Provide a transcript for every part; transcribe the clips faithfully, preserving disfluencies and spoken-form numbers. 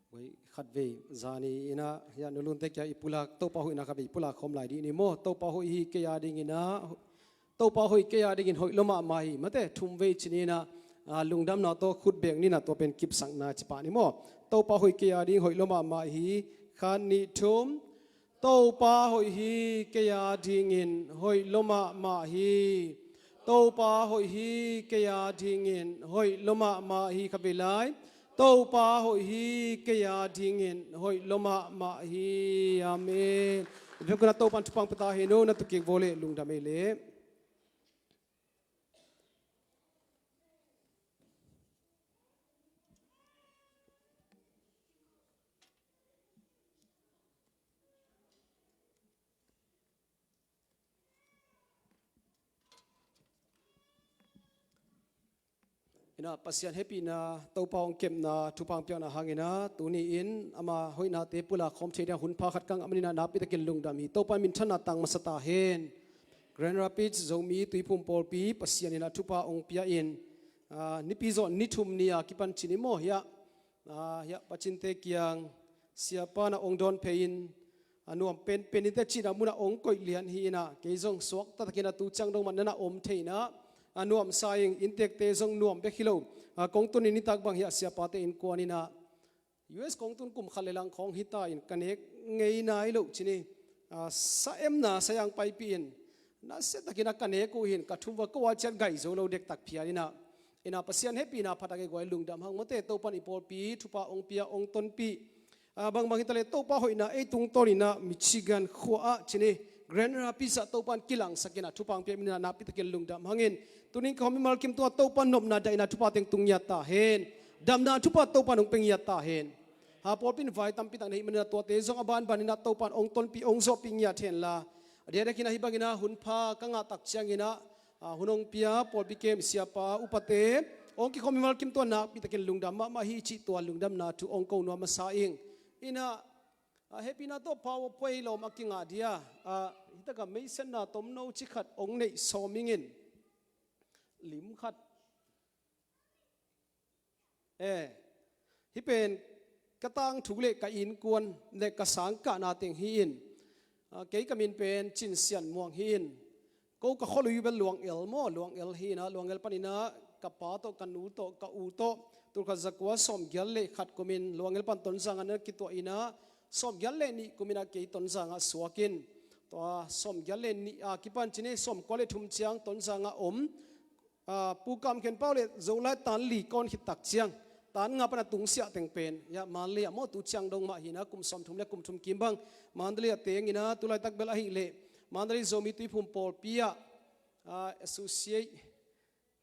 Khatvei zani inah, ya, nulunte kia i pulak, Topa hoihna khatvei i pulak khawm lai dih ni maw. Topa hoih hi kei a dinginah, Topa hoih kei a dingin hoih lua mahmah hi. Mate, thumvei ci ni inah, a, lungdamna tawh khut beng ni inah, tua pen kipsakna ci pah ni maw. Topa hoih kei a ding hoih lua mahmah hi. Khat, nih, thum. Topa hoih hi kei a dingin hoih lua mahmah hi. Topa hoih hi kei a dingin hoih lua mahmah hi. Khatvei lai. Topa hoih hi kei a dingin hoih lua mahmah hi. Amen. Vekuna Topan thupha pia ta hen aw, na tukik vawleh lungdam ei leh. Inah Pasian hehpihna, Topa hong kepna, thupha hong piakna hanginah, tuni-in ama hoihnate pulak khawm thei dingah hun pha khat ka ngah maninah nakpitakin lungdam hi. Topa minthanna tang masa ta hen. Grand Rapids Zomi Tuiphum Pawlpi, Pasian inah thupha hong pia-in, a, nipi zawh ni thum ni a kipan ci ni maw hiah, a, hiah Pacinte kiang siapa na hong dawn phei-in, a, nuam penpen in teh cihna munah hong koih lian hi inah, kei zong suakta takinah tu ciang dong mah na na om thei inah, a, nuamsa ing. Inntekte zong nuam bek hi lo, a, kong tun in nitak bang hiah siapate innkuan inah, U S kong tun kum khat le lang khawng hi ta in ka nek ngei nai lo ci ni. A, sa emna sa yang paipih in, nasia takinah ka nek uh hi in, ka thum va ko a ciat gai zo lo dektak phial inah. Inah Pasian hehpihna phatak ei guai, lungdam hang mate. Topan i pawlpi thupha hong pia, hong tonpih. A, bangbang hi taleh Topa hoihna ei tungtawn inah Michigan khua ah ci ni, Grand Rapids ah Topan kilangsak inah thupha hong pia maninah nakpitakin lungdam hangin, tunin ka hong mimal kim tungah Topan nopna dah inah thupha teng tung ngiat ta hen. Damna thupha Topan hong pia ngiat ta hen. Ha, pawlpi in vai tampi tak na hih maninah tuate zong a banban inah Topan hong tonpih, hong zawhpih ngiat hen la. A diakdiak inah hih bang inah hun pha ka ngah tak ciang inah, a, hun hong pia pawlpi kem siapa upate hong kikhawm mimal kim tungah nakpitakin lungdam mahmah hi cih tua lungdamna thu hong ko nuam masa ing. Inah, a, hehpihna tawh PowerPoint lawm a kingah dia, a, hih takah meisiatna tomno ci khat hong neih sawm ing in. Lim khat. E, hih pen ka tangthu le ka innkuan le ka sangkahna teng hi in, a, kei ka min pen Cin Sian Muang hi in, ko ka khualui bel Luang El maw, Luang El hi inah, Luang El pan inah ka pa tawh, ka nu tawh, ka u tawh, tulkhat zakua sawmgiat le khat kumin Luang El pan Tonzang ah na kituah inah, sawmgiat le nih kum inah kei Tonzang ah suak in, tua sawmgiat le nih a kipan ci ni, sawmkua le thum ciang Tonzang ah om. A, Pu Kam Khen Pau le Zolai tan li kawn khit tak ciang, tan nga pana tungsiah teng pen, ya, Mandalay ah maw, tu ciang dong mah hi inah, kum sawmthum le kum thum kim bang Mandalay ah teng inah, tulaitak bel ahih leh Mandalay Zomi Tuiphum Pawlpi ah, a, Associate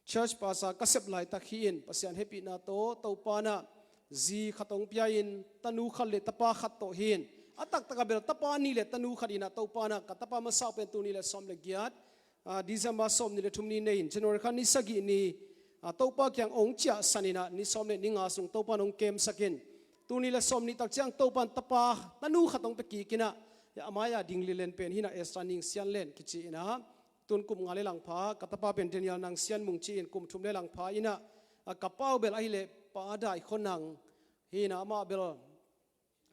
Church Pastor ka sep laitak hi in, Pasian hehpihna tawh Topa inah zi khat hong pia in, tanu khat le tapa khat tawh hi in, a taktak ah bel tapa nih le tanu khat inah Topa inah ka tapa masa uh pen tul nih le sawm le giat, a, December sawmnih le thum ni nei in, January kha ni sagih ni, a, Topa kiang hong ciahsan inah, ni sawm le ni nga sung Topa in hong kemsak in, tul nih le sawmnih tak ciang Topa in tapa tanu khat hong pia kik inah, ya, a mai-a ding lilen pen hi inah Esther Ning Sian Len kici inah, tun kum nga le lang pha, ka tapa pen Daniel Nang Sian Mung ci in, kum thum le lang pha inah, a, ka pa uh bel ahih leh Pa Dai Khua Nang hi inah, amah bel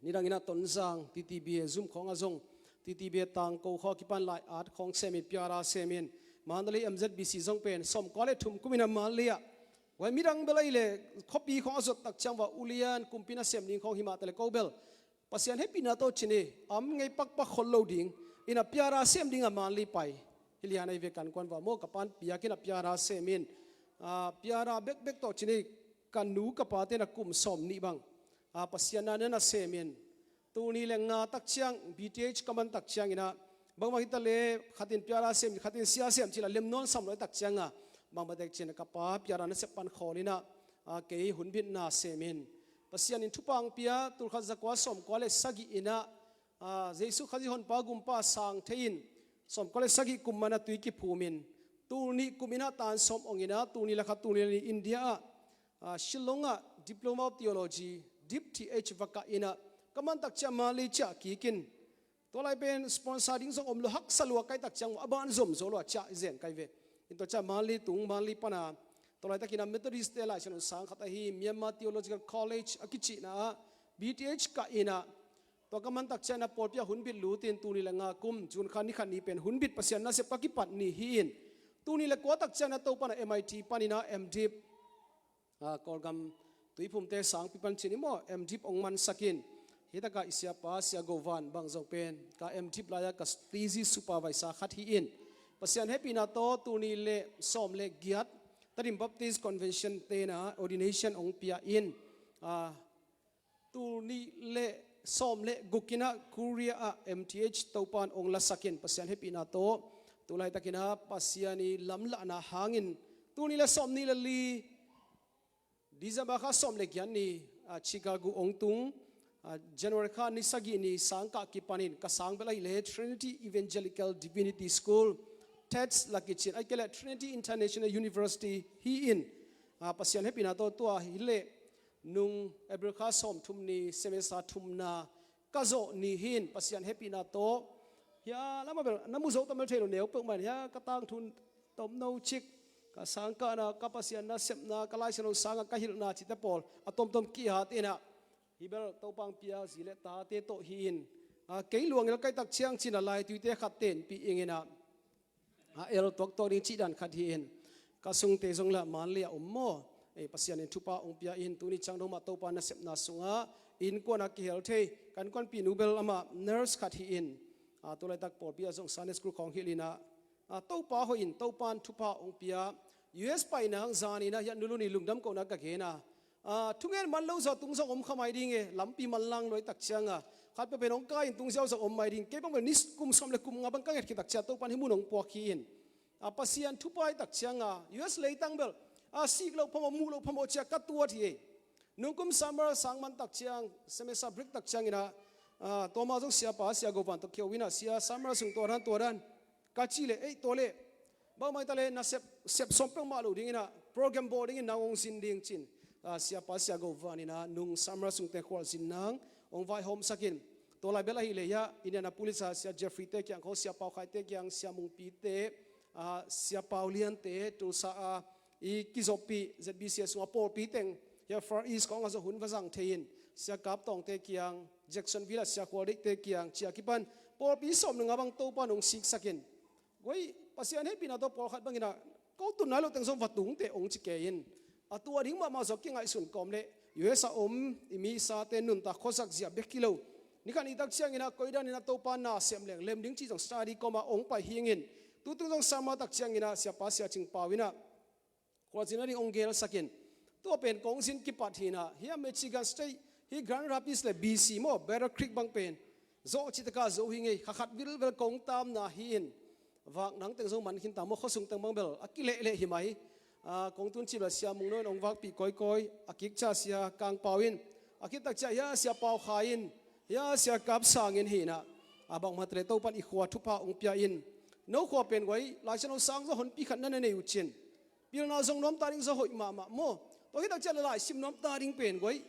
nidang inah Tonzang T T B a zum khawng ah zong, T T B a tangko khawng a kipan lai-at khawng sem in, piara sem in, Mandalay M Z B C zong pen sawmkua le thum kum inah Mandalay ah, vai, midang bel ahih leh khuapi khawng a zot tak ciang va ulian kumpi nasem ding khawng hi mah taleh, ko bel Pasian hehpihna tawh ci ni, am ngei pakpak khol lo ding inah piara sem dingah Mandalay pai. Hi lian ahi ve, ka innkuan va maw, ka pa'n piak inah piara sem in, a, piara bekbek tawh ci ni, ka nu ka pate inah kum sawmnih bang, a, Pasian na na sem in, tul nih le nga tak ciang B T H ka man tak ciang inah, bangbang hi taleh khat in piara sem, khat in sia sem cih la lem nawn sam lo tak ciang a, bangbang tek ci inah ka pa piara nasep pan khawl inah, a, kei hunbitna sem in, Pasian in thupha hong pia, tulkhat zakua sawmkua le sagih inah, a, Jesu Khazih Honpa Gumpa sang thei in, sawmkua le sagih kum manah tui kiphum in, tul nih kum inah tan sawm ong inah, tul nih le khat, tul nih le nih India ah, a, Shillong ah Diploma of Theology, Dip Th, va kah inah, ka man tak ciang Mandalay ciah kik in, tua lai pen sponsor ding zong om lo, haksa lua ka hih tak ciang a ban zom zo lo a ciah i zen ka hi ve. In tua ciang Mandalay tung, Mandalay pana, tua laitak inah Methodist te Lai Siangtho sang khat ahi Myanmar Theological College a kicihna ah, B Th kah in ah, tua ka man tak ciangin ah pawlpi ah hun bit lut in, tul nih le nga kum June kha ni khat ni pen hun bit Pasian nasep ka kipat ni hi-in, tul nih le kua tak ciangin ah Topa in ah M I T panin ah M.Div, ah, Kawlgam Tuiphumte sangpi pan ci ni maw, M.Div hong mansak in, hi tak ah i siapa Sia Go Van bang zong pen ka M.Div lai-a ka thesis supervisor khat hi-in, Pasian hehpihna tawh tul nih le sawm le giat Tedim Baptist Convention te'n ah ordination hong pia in, ah, tul nih le sawm le guk in ah Korea ah M.Th Topa in hong lasak in, Pasian hehpihna tawh tu laitakin ah Pasian i lamlahna hangin tul nih le sawm nih le li December kha sawm le giat ni, ah, Chicago hong tung, ah, January kha ni sagih ni sangkah kipanin ka sang bel ahih leh Trinity Evangelical Divinity School, TEDS la kicin, ahih kei leh Trinity International University hi-in, ah, Pasian hehpihna tawh tua hi leh nung April kha sawmthum ni semester thumna ka zawh ni hi-in, Pasian hehpihna tawh hia lamah bel na mu zo ta mel thei lo, neu peuhmah in hia ka tangthu tomno cik, ka sangkahna, ka Pasian nasepna, ka Lai Siangtho sangah ka hilhna cihte pawl a tomtom kihat in ah, hi bel Topa hong pia zi le tate tawh hi-in, ah, kei luang el ka hih tak ciang ci-in ah laituite khat tenpih ing in ah, a el tuaktuak ding cih dan khat hi-in, ka sungte zong lah Manley ah om maw, eh, Pasian in thupha hong pia in, tuni ciang dong mah Topa nasepna sungah innkuan ah kihel thei, ka innkuanpihnu bel amah nurse khat hi-in, ah, tu laitak pawlpi ah zong Sunday school khawng hilh in ah, ah, Topa hoih in, Topa in thupha hong pia, U S paina hang zan in ah, hiah nu Lun i lungdam kohna ka gen a, ah, thungen man lo zaw tung zong om kha mai ding e, lampi manlang lo ahih tak ciang a, khat peuh pen hong kai in tung ziau zong om mai ding, kei bang bel ni kum sawm le kum nga bang ka nget khit tak ciang Topa in hih mun hong puak hi-in, ah, Pasian thupha ahih tak ciang a, U S leitang bel, ah, sik loh phamawh, muh loh phamawh ci-a ka tuat hi e. Nung kum summer sang man tak ciang, semester break tak ciang in ah, ah, tua mah zong siapa Sia Go Van tawh kio in ah, Sia, summer sung tua dan, tua dan ka cih leh, ei, tua leh bangmah hi ta leh nasep, sep sawm peuhmah lo ding in ah, program bawl dingin nang hong zin ding ci-in, ah, siapa Sia Go Van in ah nung summer sung teng khualzin nang hong vaihawmsak in, tua lai bel ahih leh hiah Indianapolis ah Sia Jeffrey te kiang khawng, Sia Pau Khai te kiang, Sia Mung Pi te, ah, Sia Pau Lian te, Tulsa ah i kizopih Z B C A sungah pawlpi teng, hiah Far East khawng ah zong hun va zang thei in, Sia Kap Tawng te kiang, Jacksonville ah Sia Khual Deih te kiang ci-a kipan pawlpi sawm le nga bang Topa in hong siksak in, guai, Pasian hehpihna tawh pawlkhat bang in ah ko tun nai loh teng zong va tungte hong ci kei in, a tua ding mahmah zaw kingaihsun kawm leh U S a om i misate nuntak khuazak zia bek hi lo, ni khat ni tak ciang in ah koi dan in ah Topa na sem leng lem ding cih zong study kawm ah hong pai hi-ing in, tu tung zong summer tak ciang in ah siapa Sia Cing Pau in ah khualzin a ding hong gelsak in, tua pen kong zin kipat hi in ah, hiah Michigan State, hih Grand Rapids le B C maw, Battle Creek bang pen zawh cih tak a zo hi ing ei, kha khat vilvel kong tamna hi-in, vak nang teng zong man khin ta maw, khuasung teng bang bel a kilehleh hi mai. Ah, kong tun cih bel Sia Mung No in hong vakpih kawikawi, a kik ciang Sia Kang Pau in, a khit tak ciang hiah Sia Pau Khai in, hiah Sia Kap Sang in hi in ah, ah, bangmah ta leh Topa in i khua thupha hong pia in, no khua pen guai, Lai Siangtho sang zong honpi khat na na nei uh cin, pilna zong nuam ta ding zaw hoih mahmah maw. Tua khit tak ciang leh laisim nuam ta ding pen guai,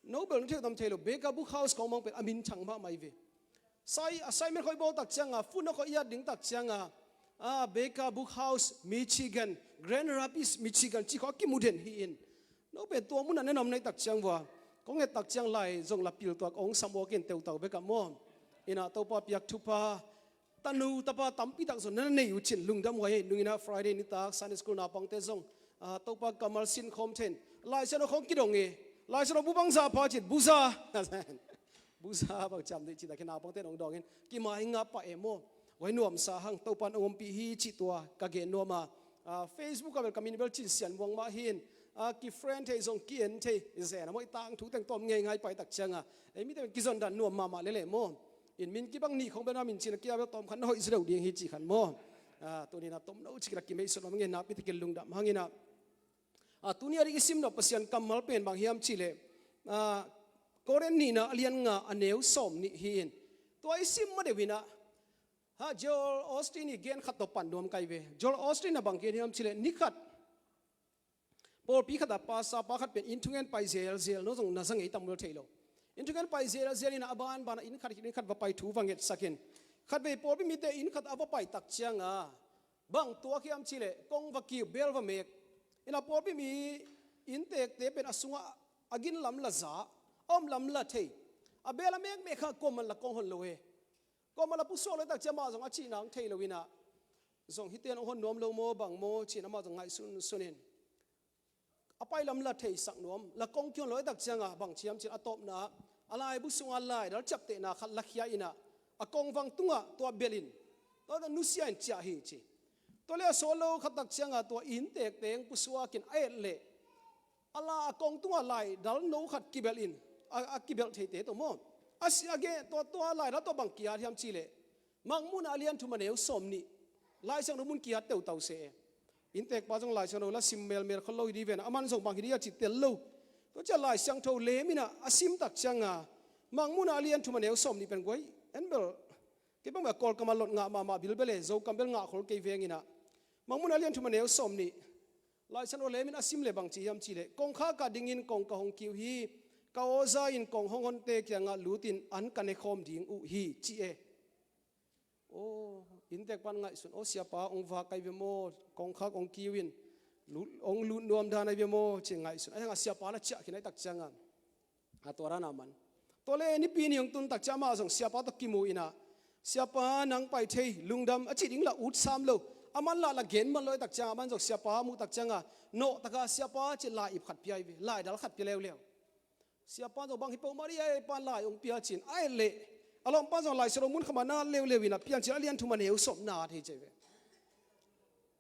no bel na thei uh tam thei lo, Baker Book House khawng bang pen a minthang mahmah hi ve. Sai, assignment khawng i bawl tak ciang a, footnote khawng i at ding tak ciang a, ah, Baker Book House, Michigan, Grand Rapids, Michigan cih khawng a kimu den hi-in, no pen tua mun ah na na om na hih tak ciang vua, kong et tak ciang lai zong la pil tuak hong sam awk in, teutau bek ah maw. In ah Topa piak thupha, tanu tapa tampi tak zong na na nei uh cin lungdam huai hi. Nung in ah Friday nitak Sunday school naupangte zong, ah, Topa kammal sin khawm thei in, Lai Siangtho khawng kidong e, Lai Siangtho bu bangzah pha cin, bu za, bu za bang ciam dih cih tak hi, naupangte in hong dawng in, kimai ngap pah e maw. Huai nuamsa hang, Topa in hong ompih hi cih tua ka gen nuam a. Ah, Facebook ah bel ka min bel Cin Sian Muang mah hi-in, ah, ki-friend thei zong ki-en thei zen a maw, i tangthu teng tawm ngeingai pai tak ciang a, ei mite bel kizondan nuam mahmah lel e maw. In min kibang nih khawng bel na min cin a kia bel tawm khat na hoih zaw deuh ding hi cih khat maw. Ah, tuni in ah tomno cik in ah kimeihsuah nuam ing e, nakpi takin lungdam hang in ah. Ah, tuni a ding i sim nop Pasian kammal pen bang hiam cih leh, ah, Korin nihna a lian nga a neu sawm nih hi-in, tua i sim ma deuh in ah, ha, Joel Osteen i gen khat tawh pan nuam ka hi ve. Joel Osteen in ah bang gen hiam cih leh, ni khat pawlpi khat ah pastor pa khat pen inn thungen pai zelzel, no zong na za ngei tam lo thei lo. Inn thungen pai zelzel in ah a banban ah inn khat khit inn khat va pai thu va ngetsak in, khatvei pawlpi mite inn khat a va pai tak ciang a, bang tuak hiam cih leh kong va kiu, bel va mek. In ah pawlpi mi inntekte pen a sungah a gin lam la za, a Om lam la thei. A bel a mekmek kha kuamah la kong hon lo hi. Kuamah la pusuak lo tak ciang amah zong a cihna hong thei lo inah, zong hite'n hong hon nuam lo maw bang maw ci-in amah zong ngaihsunsun in, a pai lam la theisak nuam, la kong kihon lo tak ciangah bang ci hiam cih leh a tawpna ah a laibu sungah laidal ciaptehna khat la khia inah, a kongvang tungah tua belh in, tua nusia in ciah hi ci. Tua leh a sawt lo khat tak ciangah tua inntek teng pusuak in a et leh, a la a kong tungah laidal no khat kibelh in, a, a kibelh theite tawh maw, a si a geh tua, tua laidal tawh bang kiat hiam cih leh, Mangmuhna a lian thum a neu sawm nih. Lai Siangtho mun kiat teutau se e. Inntekpa zong Lai Siangtho la sim melmel khol lo hi ding ve inah, aman zong bang hi ding a ci tel lo. Tua ciang Lai Siangtho lem inah a sim tak ciangah, Mangmuhna a lian thum a neu sawm nih pen guai, en bel, kei bang bel a Kawlkam a lot ngah mahmah bilbel e, Zokam bel ngah khol kei veng inah, Mangmuhna a lian thum a neu sawm nih. Lai Siangtho lem in a sim leh bang ci hiam cih leh, kongkhak ah dingin kong ka hong kiu hi, ka awza in kong hong honte kiangah lut in an ka ne khawm ding uh hi ci e. Aw, inntekpa'n ngaihsun, aw, siapa hong vak ahi ve maw, kongkhak hong kiu in, lut, hong lut nuam dan ahi ve maw ci ngaihsun. Ahi hang a siapa na ciah khin ahi tak ciangah, a tua dan a man. Tua leh Nipi ni hong tun tak ciang amah zong siapa tawh kimu inah, siapa nang pai thei, lungdam a ci ding la ut sam lo. Aman lah la gen man lo ahi tak ciangah, aman zong siapa muh tak ciangah, nawh takah siapa ci lai ip khat pia hi ve, laidal khat pia leuleu. Siapa zong bang hi peuhmah dih e, pa lai hong pia ci-in a et leh, a lawmpa'n zong Lai Siangtho mun khamah na leuleu inah Piancil a lian thum a neu sawm na thei ci hi ve.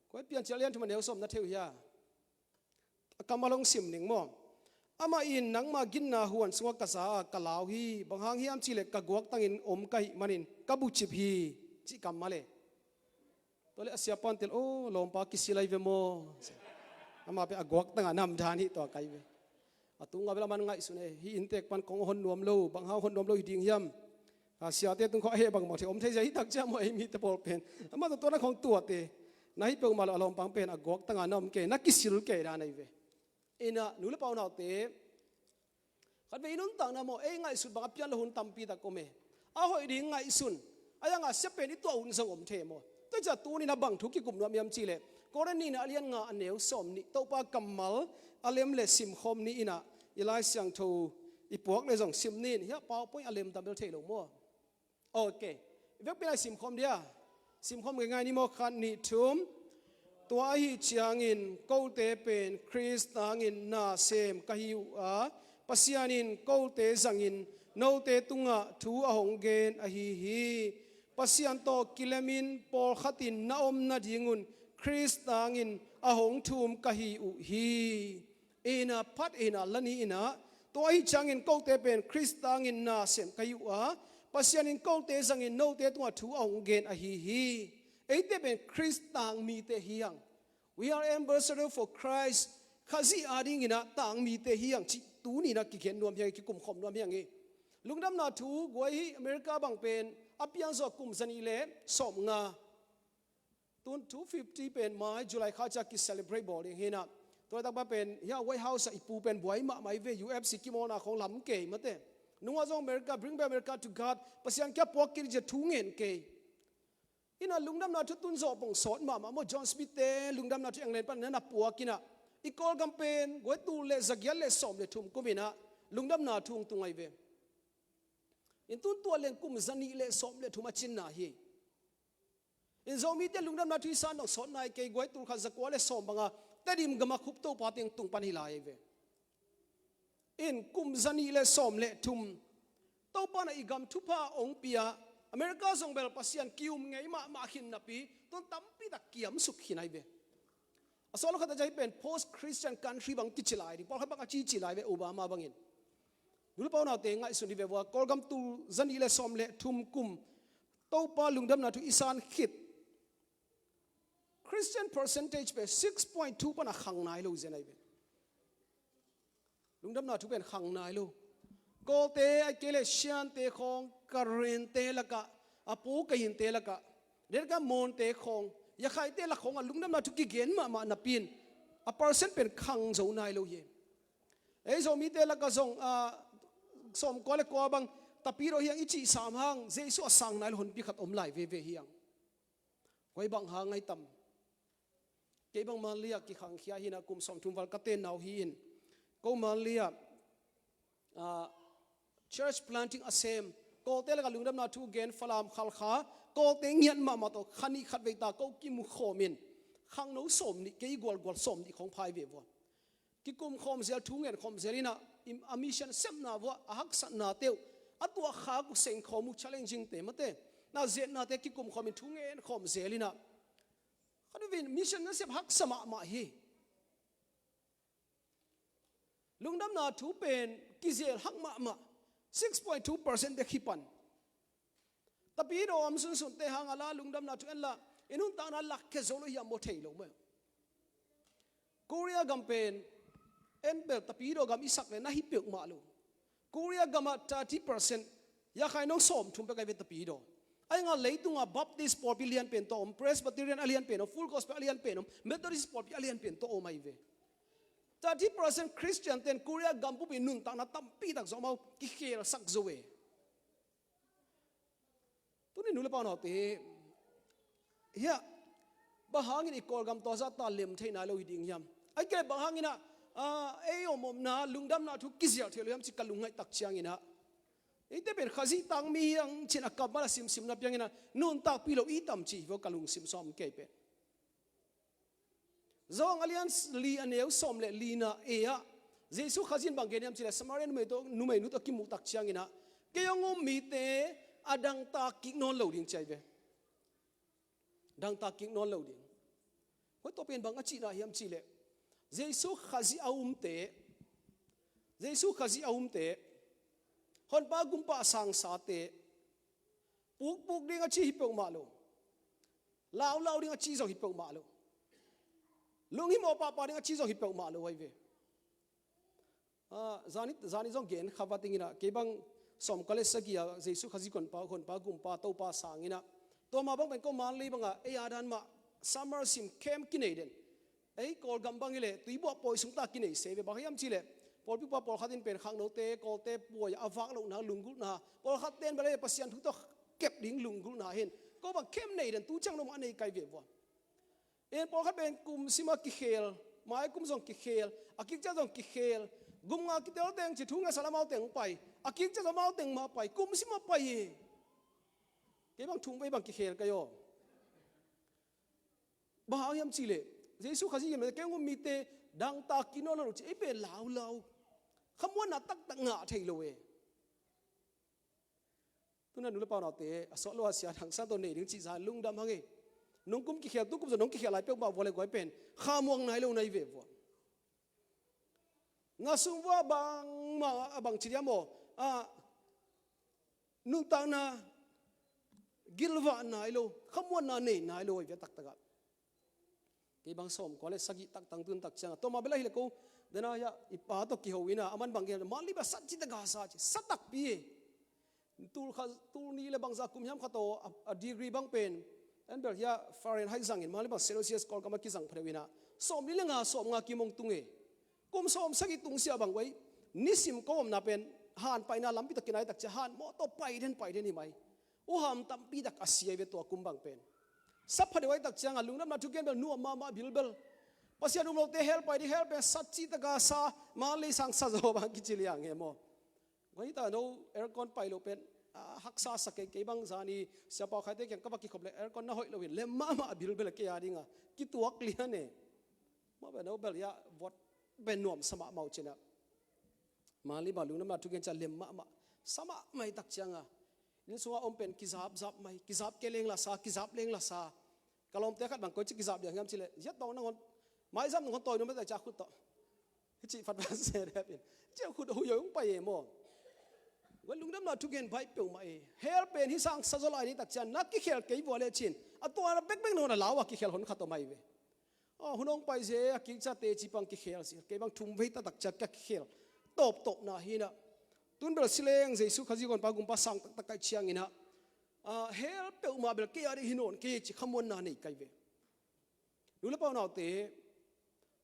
Koi Piancil a lian thum a neu sawm na thei uh hia? A kammal hong sim ning maw. Amah in, nangma ginna huan sungah ka za a, ka lau hi, bang hang hiam cih leh ka guaktangin om ka hih manin ka bucip hi, cih kammal e. Tua leh a siapa'n tel, aw, lawmpa kisil ahi ve maw. Amah pen a guaktangah nam dan hi tua kai ve. A tungah bel aman ngaihsun e, hih inntekpa'n kong hon nuam lo, bang hang hon nuam lo hi ding hiam. A siate tung khawng a heh bangbang thei om thei zia hi tak ciang maw, ei mite pawl pen. Amah tawh tua na khawng tuate. Na hih peuhmah lo, a lawmpa pen a guaktangah na om kei, na kisil kei dan ahi ve. Inah, nu le pa unaute, khatvei i nuntakna maw, ei ngaihsut bang a pian lo hun tampi tak om e. A hoih ding ngaihsun. Ahi hang a sia pen i tuah hun zong om thei maw. Tua ciang tuni-in a bang thu kikum nuam hiam cih leh, Korin nihna a lian nga a neu sawm nih, Topa kammal a lem leh simkhawm ni inah, i Lai Siangtho i puak leh zong sim ni in, hiah PowerPoint a lem tam bel thei lo maw. Ok. I vekpi-in a simkhawm dia. Simkhawm ngeingai ni maw, khat, nih, thum. Tua ahih ciangin kote pen Khrist hangin nasem ka hi uh a, Pasian in kote zangin note tungah thu a hong gen ahi hi. Pasian tawh kilemin pawlkhatin na om nadingun Khrist hangin a hong thum ka hi uh hi. Inah phat inah la ni inah, tua ahih ciangin kote pen Khrist hangin nasem ka hi uh a, Pasian in kote zangin note tungah thu a hong gen ahi hi. Eite pen Khrist tang mite hi hang. We are ambassador for Christ. Khazih ading inah tang mite hi hang cih tuni-in a kigen nuam hi hang, kikumkhawm nuam hi hang hi. Lungdamna thu guai hi, America bang pen a piangzaw kum zanih le sawmnga. Tun two fifty pen mai July kha ciang ki celebrate bawl ding hi inah. Tua laitak pa pen hiah White House ah i pu pen buai mahmah hi ve, U F C kimawlna khawng lam kei mate. Nungah zong America, bring back America to God. Pasian kiang puak kik ding ci-a thu ngen kei. Inah lungdamna thu tun zawh pong sawt mahmah maw, John Smith te lungdamna thu England pan na na puak inah. I Kawlgam pen guai tul le zagiat le sawm le thum kum inah lungdamna thu hong tung ahi ve. In tun tua leng kum zanih le sawm le thum a cinna hi. In Zomite lungdamna thu i san dong sawt nai kei, guai tul khat zakua le sawm banga Tedim gama khup Topa teng tung pan hi lai ve. In kum zanih le sawm le thum Topa na i gam thupha hong pia, America zong bel Pasian kium ngei mahmah khin napi tun tampi tak kiamsuk khin ahi ve. A sawt lo khat a cih pen post Christian country bang kici lai ding, pawlkhat bang a cici lai ve, Obama bangin. Nu le pa unaute ngaihsun hi ve vua, Kawlgam tul zanih le sawm le thum kum Topa lungdamna thu i san khit Christian percentage pen six point two pan a khang nai lo zen ahi ve. Lungdamna thu pen khang nai lo. Kawlte ahih kei leh Shante khawng, Karente lakah, a pu Kahinte lakah, Dedka Monte khawng, Yakhaite lak khawngah lungdamna thu kigen mahmah napi-in a percent pen khang zo nai lo hi. Ei Zomite lakah zong, ah, sawmkua le kua bang Tapidaw hi hang i cih sam hang, Jesu a sang nai lo honpi khat om lai veve hi hang. Koi bang hang ahi tam. Kei bang Manli ah kikhangkhia hi inah kum sawmthum val ka tenna uh hi in. Ko Manli ah, ah, church planting a sem, Kawlte lakah lungdamna thu gen, Falam, Khalkha, Kawlte ngiat mahmah tawh kha nih khatvei ta ko kimu khawmin khangno sawm nih, kei gualgual sawm nih khawng pha hi ve vua. Kikum khawm zel, thu ngen khawm zel inah, a mission sepna vua a haksatnate uh, a tuahkhak uh seng khawm uh, challenging te mate, na zetnate kikum khawmin thu ngen khawm zel inah, khat vei mission na sep haksa mahmah hi. Lungdamna thu pen kizel hak mahmah. Six point two percent bek hi pan. Tapidaw om sunsunte hang a la lungdamna thu en la, i nuntakna lakkhia zo lo hiam maw, thei lo maw? Korea gam pen en bel Tapidaw gam i sak le na hi peuhmah lo. Korea gamah thirty percent, yakhai nong sawmthum bek ai ve Tapidaw. Ai nga leitungah Baptist pawlpi lian pen tawh om, Presbyterian a lian pen om, Full Gospel a lian pen om, Methodist pawlpi a lian pen tawh om ai ve. Thirty percent Christian ten Korea gam bupi nuntakna tampi tak zong amau kikhelsak zo e. Tuni nu le pa naute, hiah bang hangin i Kawlgam tua zah ta lem thei nai lo hi ding hiam? Ai kei bang hanginah, ah, ei om omna lungdamna thu kizial thei lo hiam ci ka lungngaih tak cianginah, eite pen Khazih tangmi hiang cin a kammal a simsimna pianginah nuntakpih lo i tam ci hi vo ka lungsim sawm kei pen. Zong a lian li a neu sawm le lina e ah Jesu Khazih in bang gen hiam cileh Samaria numei tawh, numeinu tawh kimuh tak cianginah, kei hong um mite a dangtak kik nawn lo ding ci ai ve. Dangtak kik nawn lo ding. Hoi tawh pen bang a cihna hiam cileh Jesu Khazih a umte, Jesu Khazih a umte, Honpa gumpa a sangsate, pukpuk ding a ci hi peuhmah lo. Laulau ding a ci zong hi peuhmah lo. Lunghimawh pahpah ding a ci zong hi peuhmah lo ai ve. Ah, zani, zani zong gen kha va tinginah, kei bang sawmkua le sagih a Jesu Khazih Honpa, Honpa gumpa Topa sanginah, tua ma bang pen ko Manlei bangah ei a dan mah summer sim camp kinei den. Ei Kawlgam bang hileh tuibuah pawi sungta kinei se ve, bang hiam cileh pawlpi pa pawlkhat in pen khangnote, Kawlte puai a vak lohna, lunggulhna, pawlkhat ten bale Pasian thu tawh kep ding lunggulhna hin ko bang camp nei den, tu ciang lo mah a nei kai ve vua. En pawlkhat pen kum sima kikhel, mai kum zong kikhel, a kikcia zong kikhel, gum nga kitel teng ci thu ngeisa lamau teng pai, a kikcia zong mau teng mah pai, kum sima pai hi. Kei bang thum vei bang kikhel kai aw. Bang hang hiam cileh Jesu Khazih hiam le kei hong um mite dangtak kik nawn lo ci, ei pen laulau. Khamuanna taktak ngah thei lo e. Tuna nu le pa naute a sawt lo a sia dangsan tawh nei ding cih zah lungdam hang e. Nong kum kikhel, tu kum zong nong kikhel lai peuhmah vua le guai pen khamuang nai lo nai ve vua. Nga sung vua bangmah a bang ci diam aw, a nuntakna gilvah nai lo, khamuanna nei nai lo ai ve taktakah. Kei bang sawmkua le sagih taktang tun tak cianga tawma bela hileh ko dena hiah i pa tawh kiho ina, aman bang gen, Manlei bel sat ci taka sa ci, sa takpi e. Tul kha, tul nih le bangza kum hiam khat aw, a, a degree bang pen en bel hiah Fahrenheit zangin Manlei bang Celsius Kawlgam a kizang phadeuh ina, sawmli le nga, sawmnga kim hong tung e. Kum sawmsagih tungsiah bang uai, nisim ko omna pen han paina lampi tawh kinai tak cia han mawtaw pai den pai den hi mai. Uham tampi tak a si ai ve tua kum bang pen. Sa phadeuh ai tak cianga lungdamna thugen bel nuam mahmah bilbel. Pasian um lote hell pai ding, hell pen sat ci taka sa, Manlei sang sa zaw bang kici liang he maw. Guai hita no aircon pai lo pen, ah, haksa sa kei, kei bang zani siapa khaite kiang ka va kikhop le aircon na hoih loin lem mahmah bilbel kei a dinga kituak lian e. Mah bel no bel hiah vot pen nuam sa mahmah uh cinah. Manlei bang lungdamna thugen cia lem mahmah, sa mahmah i tak cianga inn sunga om pen kizapzap mai, kizap kei leng la sa, kizap leng la sa. Ka lawmte khat bang koi ci kizap diang hiam cileh, ziat tawng nangon maizam nangon tawi nuam mete cia khut tawh. Hi cih phat ban se dep in cia khut hui oi hong pai e maw. Guai lungdamna thugen baih peuhmah e. Hell pen hi sang sa zaw lai ni tak cian na kikhel kei vua le cin a tuana bekbek nona lau a kikhel hon khat aw mai ve. A hun hong pai ze a kikcia teci pang kikhel si, kei bang thum vei taktak cia ka kikhel tawptawpna hinah. Tun bel sileng Jesu Khazih Honpa gumpa sang taktak kai cianginah, a, hell peuhmah bel kei a dih hi nawn kei ci khamuanna nei kai ve. Nu le pa unaute,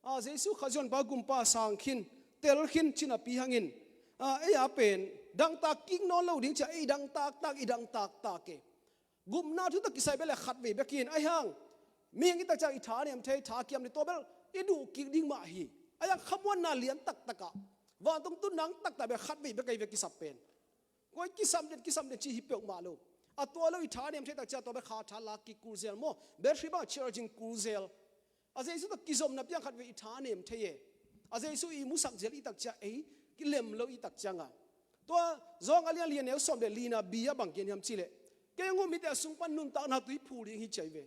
a, Jesu Khazih Honpa gumpa sang khin, tel khin cinapi hangin, a, ei a pen dangtak kik nawn lo ding cia ei dangtaktak, i dangtaktak e. Gupna thu tawh kisai bel le khatvei bek in, ahi hang mihing i tak ciang i tha niam thei, tha kiam ni tua bel i duh kik ding mah hi. Ahi hang khamuanna lian taktakah vantung tun nang taktak bel khatvei bek ahi ve kisap pen. Koi kisam den, kisam den ci hi peuhmah lo. A tua lo i thanem thei tak ciang tua bek kha tha lak kik kul zel maw? Battery bang charging kul zel. A Jesu tawh kizopna piang khat vei i thanem thei e. A Jesu i musak zel i tak ciang ei kilem lo i tak cianga. Tua Zawng a lian li a neu sawm le lina bia bang gen hiam cih leh, kei hong um mite a sung pan nuntakna tui phul ding hi ci ahi ve.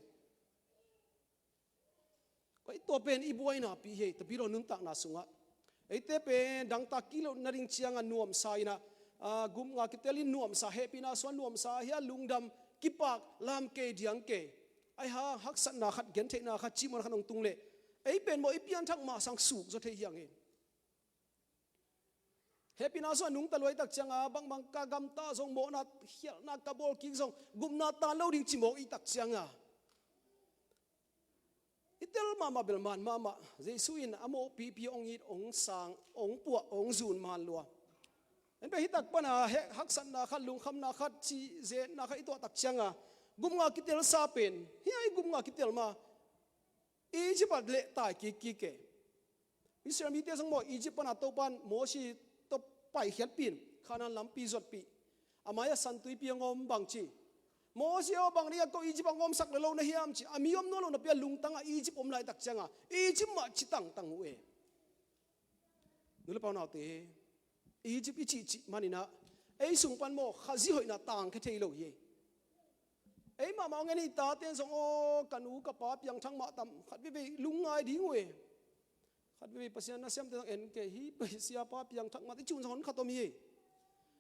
Koi tua pen i buainapi hi, tapidaw nuntakna sungah. Eite pen dangtak kik loh nading cianga nuamsa inah, ah, gupngah kitel in nuamsa, hehpihna suah nuamsa, hia lungdam, kipak, lam kei, diang kei. Ahi hang haksatna khat, gentheihna khat, cimawhna khat hong tung leh, ei pen maw i pianthak mah sang suk zaw thei hi hang hi. Hehpihna suah nungta lua i tak cianga, bangbang ka gamta zong, mawhna khialhna ka bawl kik zong, gupna tan lo ding ci mawk i tak cianga, i tel mahmah bel man mahmah. Jesu in a mawhpipi hong it, hong sang, hong puah, hong zun man lua. En pen hi tak pana he, haksatna khat, lungkhamna khat, cih zetna khat i tuah tak cianga, gupngah kitelsa pen, hia i gupngah kitel ma, Egypt ah leh tai kik kik e. Israel mite zong maw, Egypt pana Topan Mosi tawh paikhiatpih in, Kanaan lampi zuatpih. A mai-ah santuipi hong om bang ci. Mosi aw, bang ding a ko Egypt ah hong omsak le lo na hiam ci. A mi om nawn lo napi a lungtang a Egypt om laitak cianga Egypt mah ci tangtang uh e. Nu le pa unaute, Egypt i cihcih maninah ei sung pan maw Khazih hoihna tangkhia thei lo hi. Ei mahmah hong en i tate in zong aw, ka nu ka pa piangthak mah tam, khat veivei lungngai ding uh e. Khat veivei Pasian na siamte zong en kei hi, Pasian pa piangthak mah i cih hun zong hun khat om hi.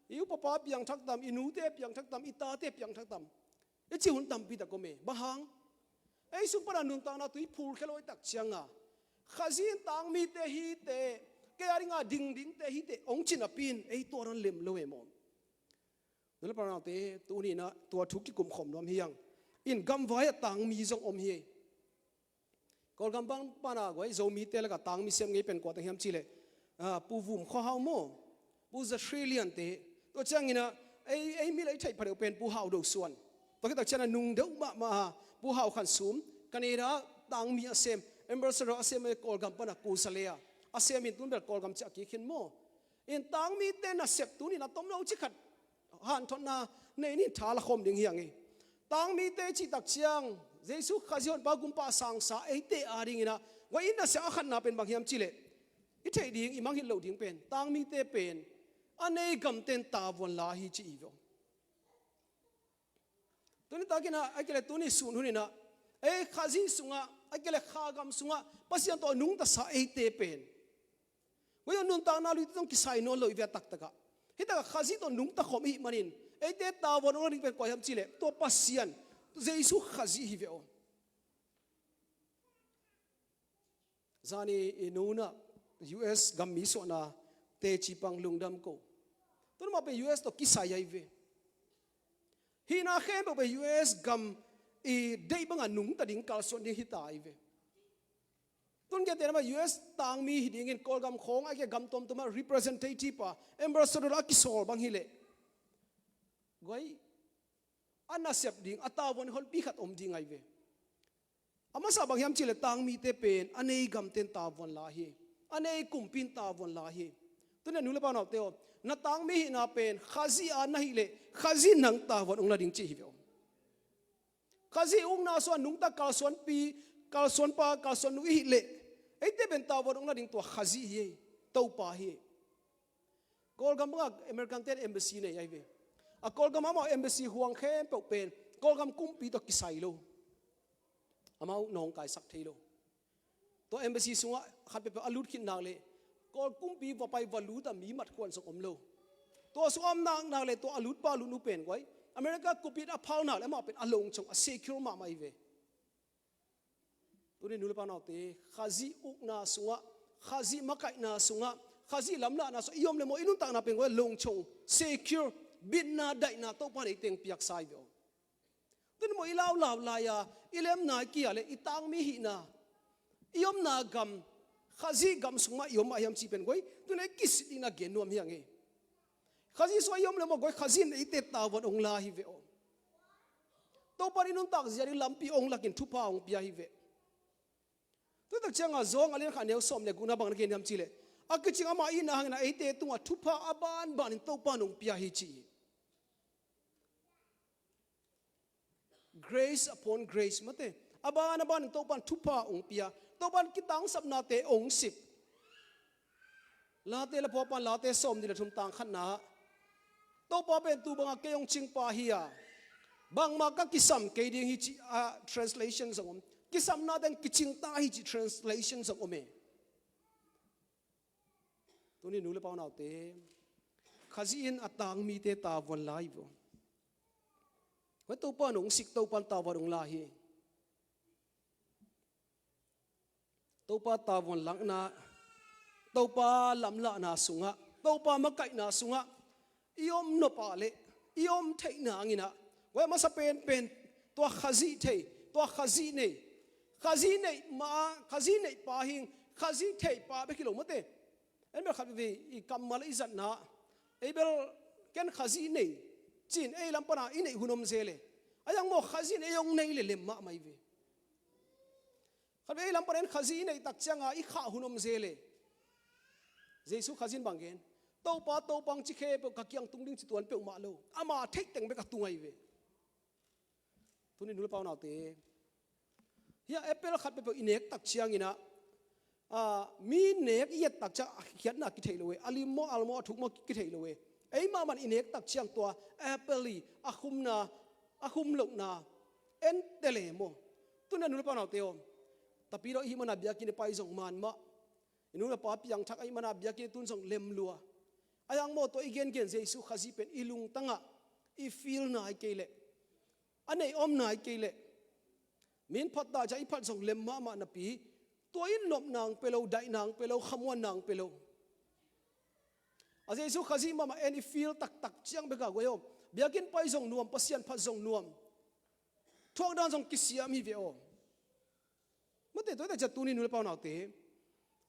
I upa pa piangthak tam, i nute piangthak tam, i tate piangthak tam, i cih hun tampi tak om e. Bang hang? Ei sung pana nuntakna tui phulkhia lo i tak cianga Khazih in tangmite hi teh, kei a dinga dingdingte hi teh hong ci napi in ei tua dan lem lo e maw? Nu le pa unaute, tuninah tua thu kikum khawm nuam hi hang. In gamvai ah tangmi zong om hi. Kawlgam bang pana guai Zomite lakah tangmi sem ngei pen kua teng hiam cih leh, ah, Pu Vum Khua Hau maw, Pu Za Sri Liante. Tua cianginah ei, ei mi lei theih phadeuh pen Pu Hau Do Suan. Tua khit tak cianah nung deuh mahmah a Pu Hau Khan Sum, Canada tangmi a sem, ambassador a sem, Kawlgam pana Ku Za Le a sem in tun bel Kawlgam ciah kik khin maw? In tangmite nasep tunin a tom lo ci khat hanthotna nei nin tha la khawm ding hi hang hi. Tangmite cih tak ciang Jesu Khazih honpa gumpa sangsa eite a dinginah guai in nasep a khatna pen bang hiam cih leh, i theih ding, i mangngilh loh ding pen tangmite pen a nei gamten tavuan la hi ci hi ve aw. Tuni takinah a kile tuni sun huninah ei Khazih sungah a kile kha gam sungah Pasian tawh nungtasa eite pen guai aw nuntakna luite zong kisai nawn lo i ve a taktakah. Hitakah Khazih tawh nungta khawm i hih manin eite tavuan hong la ding pen kua hiam cih leh tua Pasian Jesu Khazih hi ve aw. Zani i nunah U S gam mi suahna teci pang lungdam ko. Tun mah pen U S tawh kisai ahi ve. Hihna khempeuh pen U S gam i deih banga nungta ding kalsuan ding hita ahi ve. Tun kiate namah U S tangmi hi dingin Kawlgam khawng a kia gam tuamtuamah representative a ambassador a kisawl bang hileh guai a nasep ding a tavuan honpi khat om ding ahi ve. A masa bang hiam cih leh tangmite pen a nei gamten tavuan la hi. A nei kumpi in tavuan la hi. Tuna nu le pa unaute aw, na tangmi hihna pen Khazih a na hih leh Khazih in nang tavuan hong la ding cih hi ve aw. Khazih ukna sungah nungta kalsuanpi, kalsuanpa, kalsuannu i hih leh eite pen tavuan hong la ding tua Khazih hi. Topa hi. Kawlgam bangah American ten embassy nei ahi ve. A Kawlgam amau embassy huang khempeuh pen Kawlgam kumpi tawh kisai lo. Amau nawngkaisak thei lo. Tua embassy sungah khat peuhpeuh a lut khit nak leh Kawl kumpi va pai va lut a mi mat khuan zong om lo. Tua sungah om nak nak leh tua a lutpa lutnu pen guai America kumpi in a phal nak leh amah pen a longcong a secure mahmah ahi ve. Tuni nu le pa unaute, Khazih ukna sungah, Khazih makaihna sungah, Khazih lamlahna sungah i om le maw i nuntakna pen guai longcong, secure, bitna daihna Topa in ei teng piaksa hi ve aw. Tuni maw i laulau lai-a i lemna i kia le i tangmi hihna, i omna gam, Khazih gam sung mah i om mah hiam cih pen guai tuni i kisit dingna gen nuam hi hang hi. Khazih sungah i om le maw guai Khazih in eite tavuan hong la hi ve aw. Topa in i nuntak zia ding lampi hong lakin thupha hong pia hi ve. Tutak ciangah Zawng a lian khat neu sawm le gukna bang na gen hiam cih leh a kicing ama itna hangin a eite tungah thupha a banbanin Topa in hong pia hi ci hi. Grace upon grace, mate. A ban a ban Topan thupha hong pia, Topan kitangsapnate hong sik. Late la phuapan Late sawm nih le thum tang khatna ah, Topa pen tu banga kei hong cingpa hi a, bangmah ka kisam kei ding hi ci a translation zong om. Kisamna teng kicing ta hi ci translation zong om e. Tuni nu le pau naute, Khazih in a tang mite tavuan lai vo. Hoi Topa nong sik Topan tavuan hong lai hi. Topa tavuan lakna, Topa lamlahna sungah, Topa makaihna sungah i om nop ah le i om theihna nginah, hoi a masa penpen tua Khazih thei, tua Khazih nei, Khazih neih ma, Khazih neih pa hing, Khazih thei pa bek hi lo mate. En bel khat vei i kammal i zatna, ei bel ken Khazih nei cin ei lam pana i neih hun om zel e. A yang maw Khazih in ei hong nei le lem mahmah i ve. Khat vei ei lam pana en Khazih i neih tak cianga i khah hun om zel e. Jesu Khazih in bang gen? Topa, Topa hong ci khe peuh ka kiang tung ding ci tuan peuhmah lo. Ama theih teng bek a tung ahi ve. Tuni nu le pau naute, hia apple khat peuhpeuh i nek tak cianginah, a, mi nek i et tak ciang a khiatna kithei lo e, a lim maw al maw a thuk maw kithei lo e. Ei mahmah i nek tak ciang tua apple i a khumna, a khum lohna en tele maw? Tuni a nu le pau naute aw, tapidaw i hih mana biakinn i pai zong man mah, i nu le pa piangthak a hih mana biakinn i tun zong lem lua. A yang maw tua i gengen Jesu Khazih pen i lungtangah i feel nai kei leh, a neih om nai kei leh, min phat ta ciah i phat zong lem mahmah napi, tua in nopna hong pia lo, daihna hong pia lo, khamuanna hong pia lo. A Jesu Khazih mahmah en i feel taktak ciang beka guai aw, biakinn pai zong nuam, Pasian phat zong nuam. Thuakdan zong kisiam hi ve aw. Mate, tua hi tak ciah tuni nu le pau naute,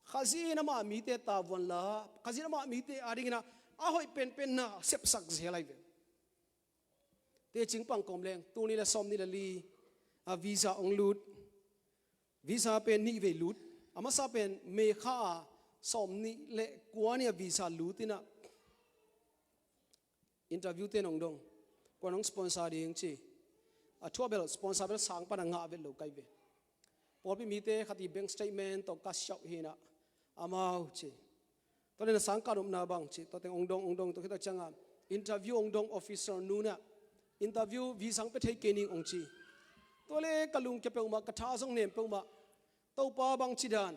Khazih in ama mite tavuan la, Khazih in ama mite adingin a, a hoih penpen na sepsak zel ahi ve. Tecing pang kawm leng, tul nih le sawm nih le li a visa hong lut. Visa pen nih vei lut. A masa pen May kha a sawm nih le kua ni a visa lut inah, interview ten hong dong. Kuan hong sponsor ding ci. A thu a bel sponsor bel sang pan a ngah vet lo kai ve. Pawlpi mite khat i bank statement tawh ka siauh hinah, amau ci. Tua le na sangkah nopna bang ci, tua teng hong dong, hong dong, tua khit tak ciangah interview hong dong officer nu nah, interview visa hong pia thei kei ning hong ci. Tua le ka lungkia peuhmah, ka tha zong nem peuhmah. Topa bang ci dan.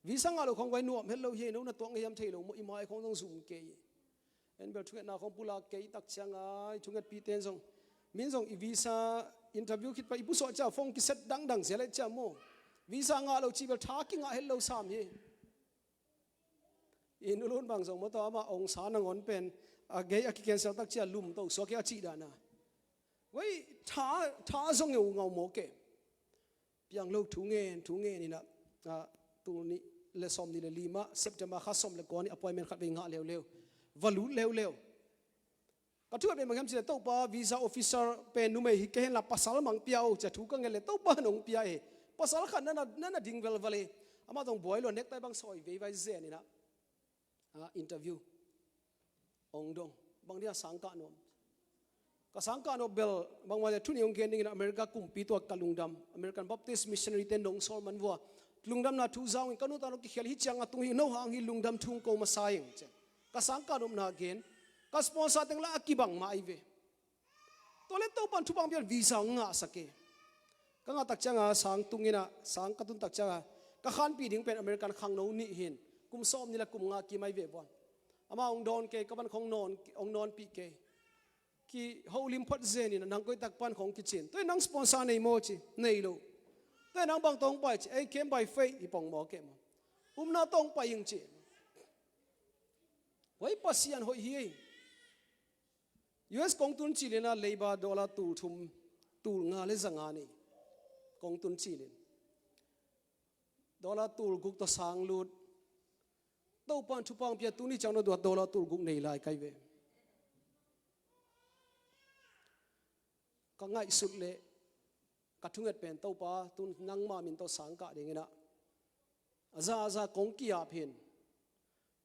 Visa ngah lo khong vai nuam het lo hi, no na tuak ngei hiam thei lo maw, i mai khong zong zum kei. En bel thungetna khong pulak kei tak ciangah i thungetpite in zong, min zong i visa interview khit pa i pusuah ciah phone kiset dangdang sia le ciah maw. Visa ngah lo ci bel tha kingah het lo sam hi. I nulun bang zong maw tawh amah hong sa nangawn pen a gei a kicancel tak ciah lum to suak hi a cih dana. Wei, tha, tha zong ngeu ngau maw ke. Piang lo thu ngen, thu ngen inah, ah, tul nih le sawm nih le li mah September kha sawm le kua ni appointment khat vei ngah leuleu. Va lut leuleu. Ka thu a pen bang hiam cih leh Topa visa officer pen numei hi kei henla pasal mah hong pia o ci a thu ka ngen leh Topa in hong pia e. Pasal khat na na, na na ding velval e. Amah zong buai lo a necktie bang sawi veivai zen inah, ah, interview hong dong. Bang dia sangkah nuam? Ka sangkah nuam bel bangmah le thu nih hong gen dingin America kumpi tua ka lungdam, American Baptist Missionary te nong sawl man vua, lungdamna thu zaungin ka nu ta lo kikhial hi ciang a tung hi, no hang hi lungdam thu hong ko masa ing ci. Ka sangkah nuamna gen. Ka sponsor teng la a kibang mah ahi ve. Tua le Topan thupha hong pian visa hong ngahsak e. Ka ngah tak cianga sang tung inah, sang ka tun tak cianga ka khanpih ding pen American khangno nih hin, kum sawm nih le kum nga kim ahi ve buan. Amah hong dawn kei, ka pan khong nawn, hong nawnpih kei. Kiholim phot zen inah nang koi tak pan khong kicin. Tua in nang sponsor nei maw ci, nei lo. Tua in nang bang tawh hong pai ci, ei kem bai fei hi pong maw ke maw. Upna tawh hong pai ing ci. Hoi Pasian hoih hi ei. U S kong tun cilin a leiba dollar tul thum, tul nga le za nga nei. Kong tun cilin dollar tul guk tawh sang lut. Topan thupha hong pia tuni ciang no tua dollar tul guk nei lai kai ve. Ka ngaihsut leh ka thunget pen Topa tun nangma min tawh sangkah dinginah a za a za kong ki-ap hin.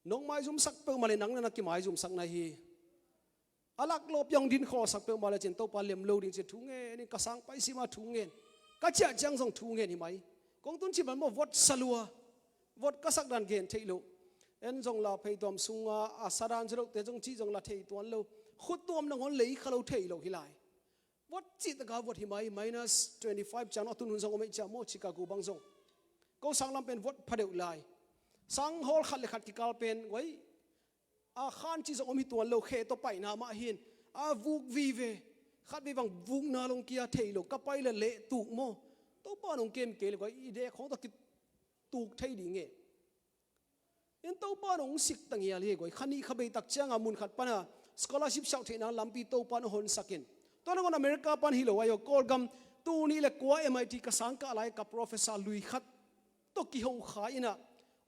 Nong maizumsak peuhmah le nang na na kimaizumsak na hi. A laklawh piang din khawlsak peuhmah le cin Topa lem lo ding cin thu ngen in, ka sang pai sima thu ngen, ka ciah ciang zong thu ngen hi mai. Kong tun cin man maw, vot salua, vot ka sak dan gen theih loh. En zong la phei tuam sunga a sa dan zia lote zong cih zong la thei tuan lo. Khut tuam nangawn lei kha lo thei lo hi lai. Vot cih taka vot hi mai, minus twenty five ciang a tun hun zong om ei ciah maw, Chicago bang zong. Ko sang lam pen vot pha deuh lai. Sang hawl khat le khat kikal pen guai, a khan cih zong om hi tuan lo, khe tawh paina mah hin a vuk vive. Khat vei bang vukna long kia thei lo, ka pai le leh tuk maw. Topa nong kem kei le guai, i dek khawng tawh kituk thei ding e. In Topa nong sik ta ngial hi guai. Kha nih kha bei tak cianga mun khat pana scholarship siauh theihna lampi Topa nong honsak in. Tua nangawn America pan hi lo ai aw, Kawlgam tul nih le kua M I T ka sang kah lai ka professor lui khat tawh kiho kha inah,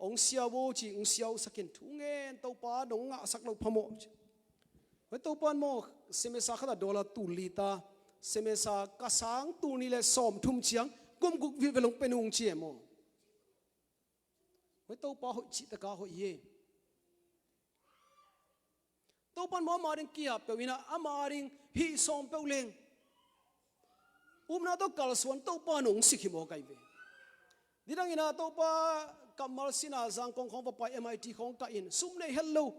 ong siau aw ci, ong siausak in thu ngen, Topa nong ngahsak lo phamawh ci. Hoi Topa in maw, semester khat a dollar tul li ta, semester ka sang tul nih le sawm thum ciang kum guk vilvel ong pe nung ci e maw. Hoi Topa hoih cih taka hoih hi. Topa in maw ama ding kia peuh inah, ama ding hih sawm peuh leng upna tawh kalsuan Topa nong sik hi maw kai ve. Didang inah Topa kammal sina zang kong khawng va pai M I T khawng kah in sum nei hel lo.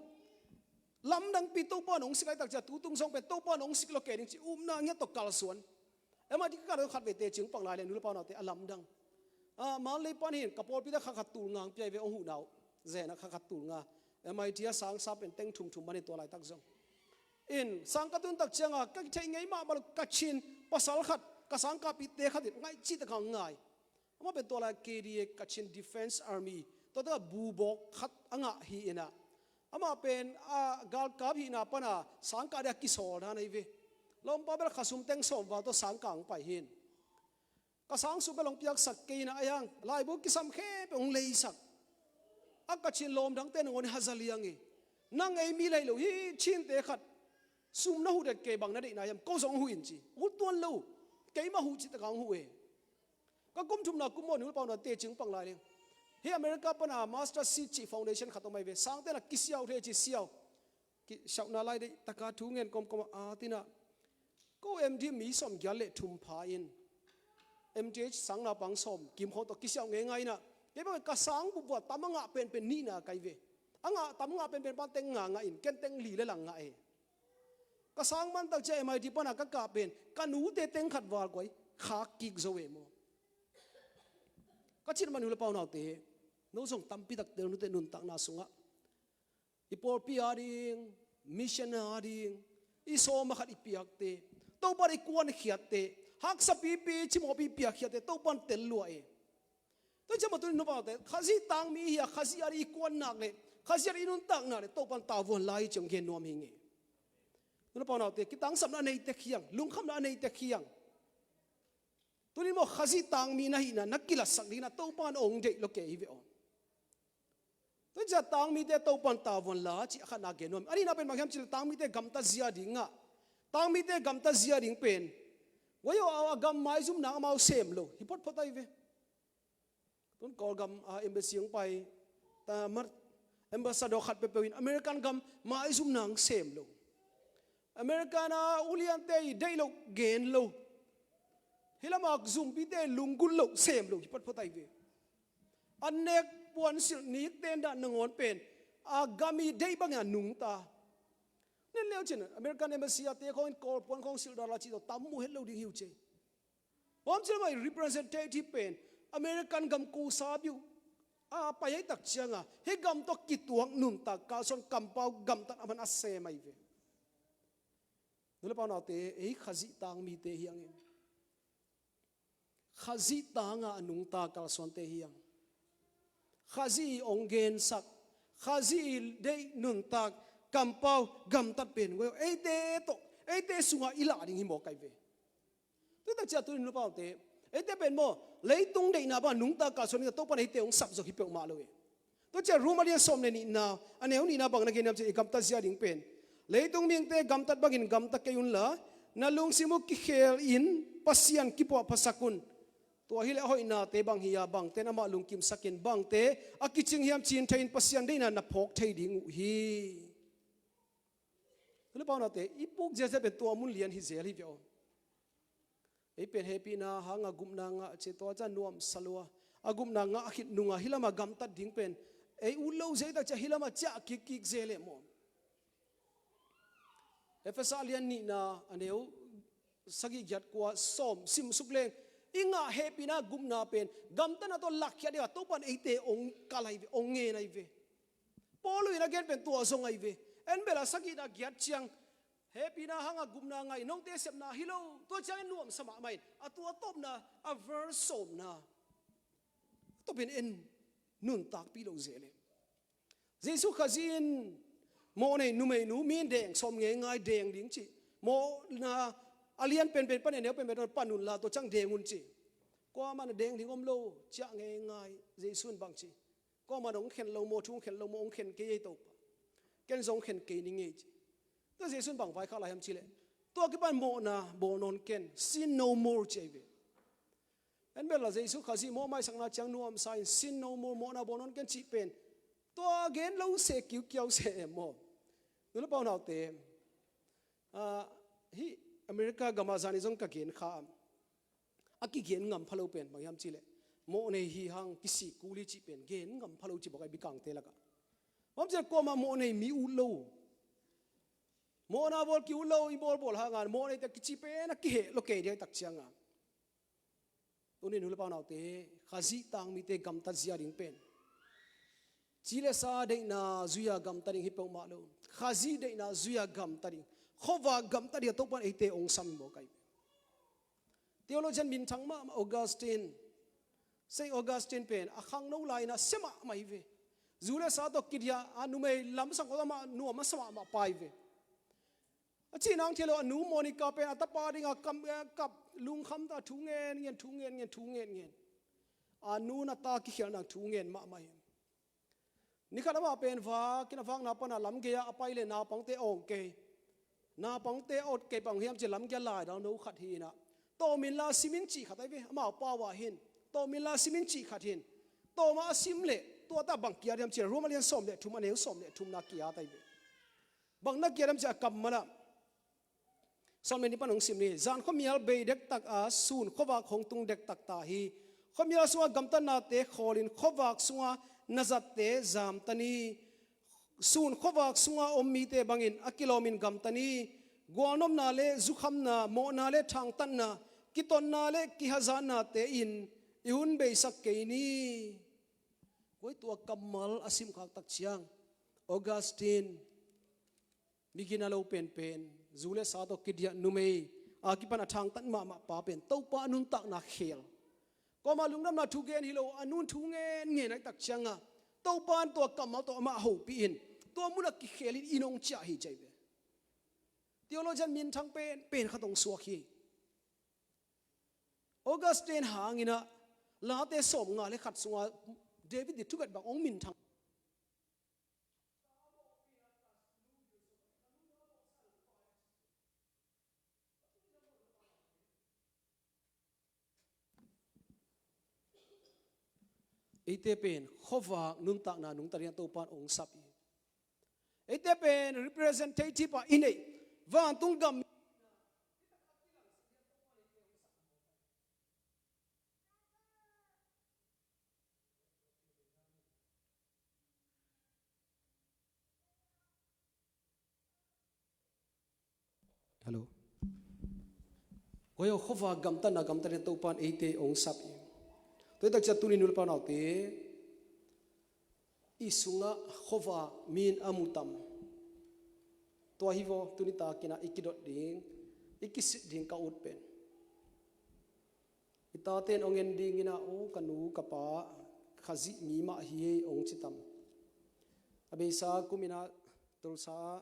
Lamdangpi Topa nong sik ai tak cia tutung zong pen Topa nong sik lo kei ding ci upna ngiat tawh kalsuan. M I T ka kah khat vei teci ong pak lai le nu le pau naute a lamdang. Ah, Manlei pan hin ka pawlpi ta kha khat tul ngang piai ve ong huhna uh. Zena kha khat tul nga. M I T a sang sa pen teng thum thum man in tua laitak zong. In sang ka tun tak cianga ka kitheih ngei mahmah lo Kachin pasal khat, ka sang kahpihte khat in ngaih cih taka ngai. Amah pen tua lai K D A, Kachin Defense Army, tua taka bubawk khat a ngah hi inah. Amah pen a galkap hihna pana sang kah dia kisawl dan ahi ve. Lawmpa bel khasum teng sawm val tawh sang kah ang pai hin. Ka sang sum bel hong piaksak kei inah, a hiang laibu kisam khempeuh hong leisak. A Kachin lawm dangte nangawn i haza liang e. Nang ei mi lai lo hi Chinte khat sum na huh det kei, bang na deihna hiam, ko zong huh in ci. Huh tuan lo. Keimah huh cih taka hong huh e. Ka kum thumna kum maw nu le pau na teci ong pak lai leng, hi America pana master seed cih foundation khat om ai ve. Sangte na kisiau thei ci siau. Kisiauhna lai deih taka thu ngen kawmkawm a at inah, ko M D mi sawm giat le thum pha in M T H sang naupang sawm kim khawng tawh kisiauh ngeingai inah, kei bang ka sang bupvua tam a ngah penpen nihna kai ve. A ngah tam ngah penpen pan teng nga ngah in, ken teng li le lang ngah e. Ka sang man tak cia M I T pana ka kah pen ka nute teng khat val guai khak kik zo e maw. Ka cin man nu le pau naute, no zong tampi tak tel nute nuntakna sungah i pawlpi a ding, mission a ding, i sawm a khat i piakte, Topa i kuankhiatte, haksa pipi cimawhpi i piakkhiatte Topa in tel lua e. Tua ciang mah tuni nu le paute, Khazih tangmi hi a, Khazih a ding i kuan nak le Khazih a ding i nuntak nak le Topa in tavuan lai hi ci hong gen nuam hi ing e. Nu le pau naute, kitangsapna a nei tek hiang, lungkhamna a nei tek hiang. Tuni maw Khazih tangmi na hihna na kilatsak dingin ah Topa in hong deih lo kei hi ve aw. Tua ciang tangmite Topa in tavuan lai ci a khatna gen nuam. A nihna pen bang hiam cih leh tangmite gamtat zia ding ah, tangmite gamtat zia ding pen, guai aw, a gam maizumna amau sem lo hi photphot ahi ve. Tun Kawlgam a embassy hong pai ta, mar ambassador khat peuhpeuh in American gam maizumna hong sem lo. American a uliante i deih loh gen lo. Hih lamah zumpite lunggulh loh sem lo hi photphot ahi ve. An nek puansilh nikte in dah nangawn pen a gam i deih bangin a nungta. Nen leu cin American embassy a te khawngin Kawl puan khawng silh dah la cih tawh tam mu het lo ding hi uh ci. Bawm cil mai representative pen American gam kusa biu a pai hei tak cianga hei gam tawh kituak nuntak kalsuan kampau gamtat a man a sem ahi ve. Nu le pau naute, ei Khazih tangmite hiang in, Khazih tanga a nungta kalsuante hiang, Khazih i ong gensak, Khazih i deih nuntak kampau gamtat pen guai aw, eite tawh, eite sungah i lah ding hi mawk ahi ve. Tuitak ciah tuni nu le paute, eite pen maw leitung deihna bang nungta kalsuan ding a Topa in eite hong sap zawk hi peuhmah lo e. Tua ciah Rom a lian sawm le nihna a neu nihna bang na gen hiam cih leh i gamtat zia ding pen leitung mihingte gamtat bangin gamta kei unla, na lungsim uh kikhel in Pasian kipuahphasak un. Tua hileh a hoihnate bang hi a, bangte in amah lungkimsak in, bangte a kicing hiam cih thei in Pasian deihna na phawk thei ding uh hi. Tule pau naute, i puk ziazia pen tua mun lian hi zel hi ve aw. Ei pen hehpihna hanga gupna ngah ci, tua ciang nuamsa lua. A gupna ngah khit nunga hih lama gamtat ding pen ei ut lo zel tak ciang hih lama ciah kikkik zel e maw. Efesa lian nihna a neu sagih, giat, kua, sawm simsuk leng, i ngah hehpihna gupna pen gamtatna tawh lakkhiat dingah Topan eite hong kal ahi ve, hong ngen ahi ve. Paul in a gen pen tua zong ahi ve. En bel a sagihna giat ciang, hehpihna hanga gupna ngah in, note sepna hi lo. Tua ciang en nuamsa mahmah in, a tua tawpna, a verse sawmna, a tawpin en nuntakpih lo zel e. Jesu Khazih in mawhnei numeinu, mi in deng sawm ngeingai, deng ding ci. Mawhna a lian penpen pan a neu penpen pan unla, tua ciang deng un ci. Kuamah na deng ding om lo, ciah ngeingai. Jesu in bang ci? Kuamah na hong khen lo maw, thu hong khen lo maw, hong khen kei ei Topa. Ken zong hong khen kei ning ei ci. Tua Jesu in bang vaikhak lai hiam cih leh, tua kipan mawhna bawl nawn ken, sin no more ci ahi ve. En bel a Jesu Khazih mawh maisakna ciang nuamsa in sin no more, mawhna bawl nawn ken cih pen tua gen lo se kiukiau se em maw. Nu le pau naute, ah, hih America gamah zani zong ka gen kha. A kigen ngam pha lo pen bang hiam cih leh, mawhnei hi hang kisik kul hi cih pen gen ngam pha lo ci bawk a, i bikangte lakah. Bang hiam cih leh kuamah mawhnei mi ut lo. Mawhna bawl ki ut lo, i bawlbawl hanga mawhneite kici pen a kiheh lo kei ding a, tak cianga. Tuni nu le pau naute, Khazih tang mite gamtat zia ding pen ci le sa deihna zui-a gamta ding hi peuhmah lo. Khazih deihna zui-a gamta ding, khuavak gamta ding a Topan eite hong sam hi maw kai. Theologian minthang mahmah Augustine, Saint Augustine pen a khangno lai-in a sia mahmah hi ve. Zu le sa tawh kidiah a numei lamsang khawng amah nuam a sa mahmah pa hi ve. A cih nang thei lo, a nu Monica pen a tapa dinga kam, eh, kap lungkham ta, thu ngen ngen, thu ngen ngen, thu ngen ngen. A nu na ta kikhial nang thu ngen mahmah hi. Nikhat amah pen vak in a vakna pana lamgei-ah a pai le naupangte awng kei. Naupangte awt kei bang hiam cih lamgei-ah laidal no khat hi inah, tawm inla sim in cih khat ahi ve, amau pau ah hin. Tawm inla sim in cih khat hin. Tawm ah a sim leh tua ta bang ki-at hiam cih leh Rom a lian sawm le thum, a neu sawm le thumna ki-at ahi ve. Bang na ki-at hiam cih a kammal ah, sawm le nih pan hong sim ni. Zan khuamial bei dektak a, sun khuavak hong tung dektak ta hi. Khuamial sungah gamtatnate khawlin khuavak sungah na zatte zamta ni. Sun khuavak sungah om mite bangin a kilawmin gamta ni. Gualnopna le zukhamna, mawhna le thangtatna, kitonna le kihazatnate in i hun beisak kei ni. Koi tua kammal a simkhak tak ciang, Augustine, migina lo penpen, zu le sa tawh kidiah numei a kipan a thangtat mahmah pa pen Topa a nuntakna khel. Kuamah lungdamna thu gen hi lo, a nun thu ngen ngen ahi tak cianga Topa in tua kammal tawh amah hopih in, tua munah kikhelin inn hong ciah hi ci ahi ve. Theologian minthang penpen khat hong suak hi. Augustine hanginah Late sawmnga le khat sungah David di thunget bang hong minthang. Eite pen khuavak nuntakna nungta dingin Topa in hong sap hi. Eite pen representative ah i neih, vantung gam. Hello. Koi aw, khuavak gamtatna gamta dingin Topa in eite hong sap hi. Tua hi tak ciang tuni nu le pa naute, i sungah khuavak mi in a mu tam? Tua hi vaw, tuni takinah i kidot ding, i kisit ding ka ut pen. I tate in hong en dinginah, aw, ka nu ka pa Khazih mi mah hi ei, hong ci tam? A beisa kuminah Tulsa ah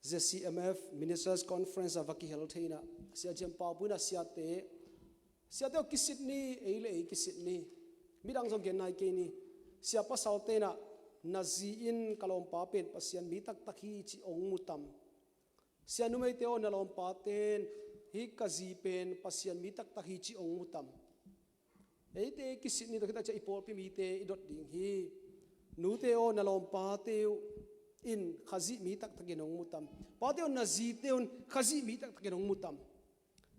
Z C M F Ministers Conference ah va kihel thei inah, Sia Ciam Pau Pu inah siate, siate aw, kisit ni, ei le ei kisit ni. Midang zong gen nai kei ni. Sia pasalte inah, na zi in ka lawmpa pen Pasian mi taktak hi ci hong mu tam? Sia numeite aw, na lawmpate in hih ka zi pen Pasian mi taktak hi ci hong mu tam? Eite i kisit ni. Tua khit tak ciang i pawlpi mite i dot ding hi. Nute aw, na lawmpate uh in Khazih mi taktakin hong mu tam? Pate un, na zite un Khazih mi taktakin hong mu tam?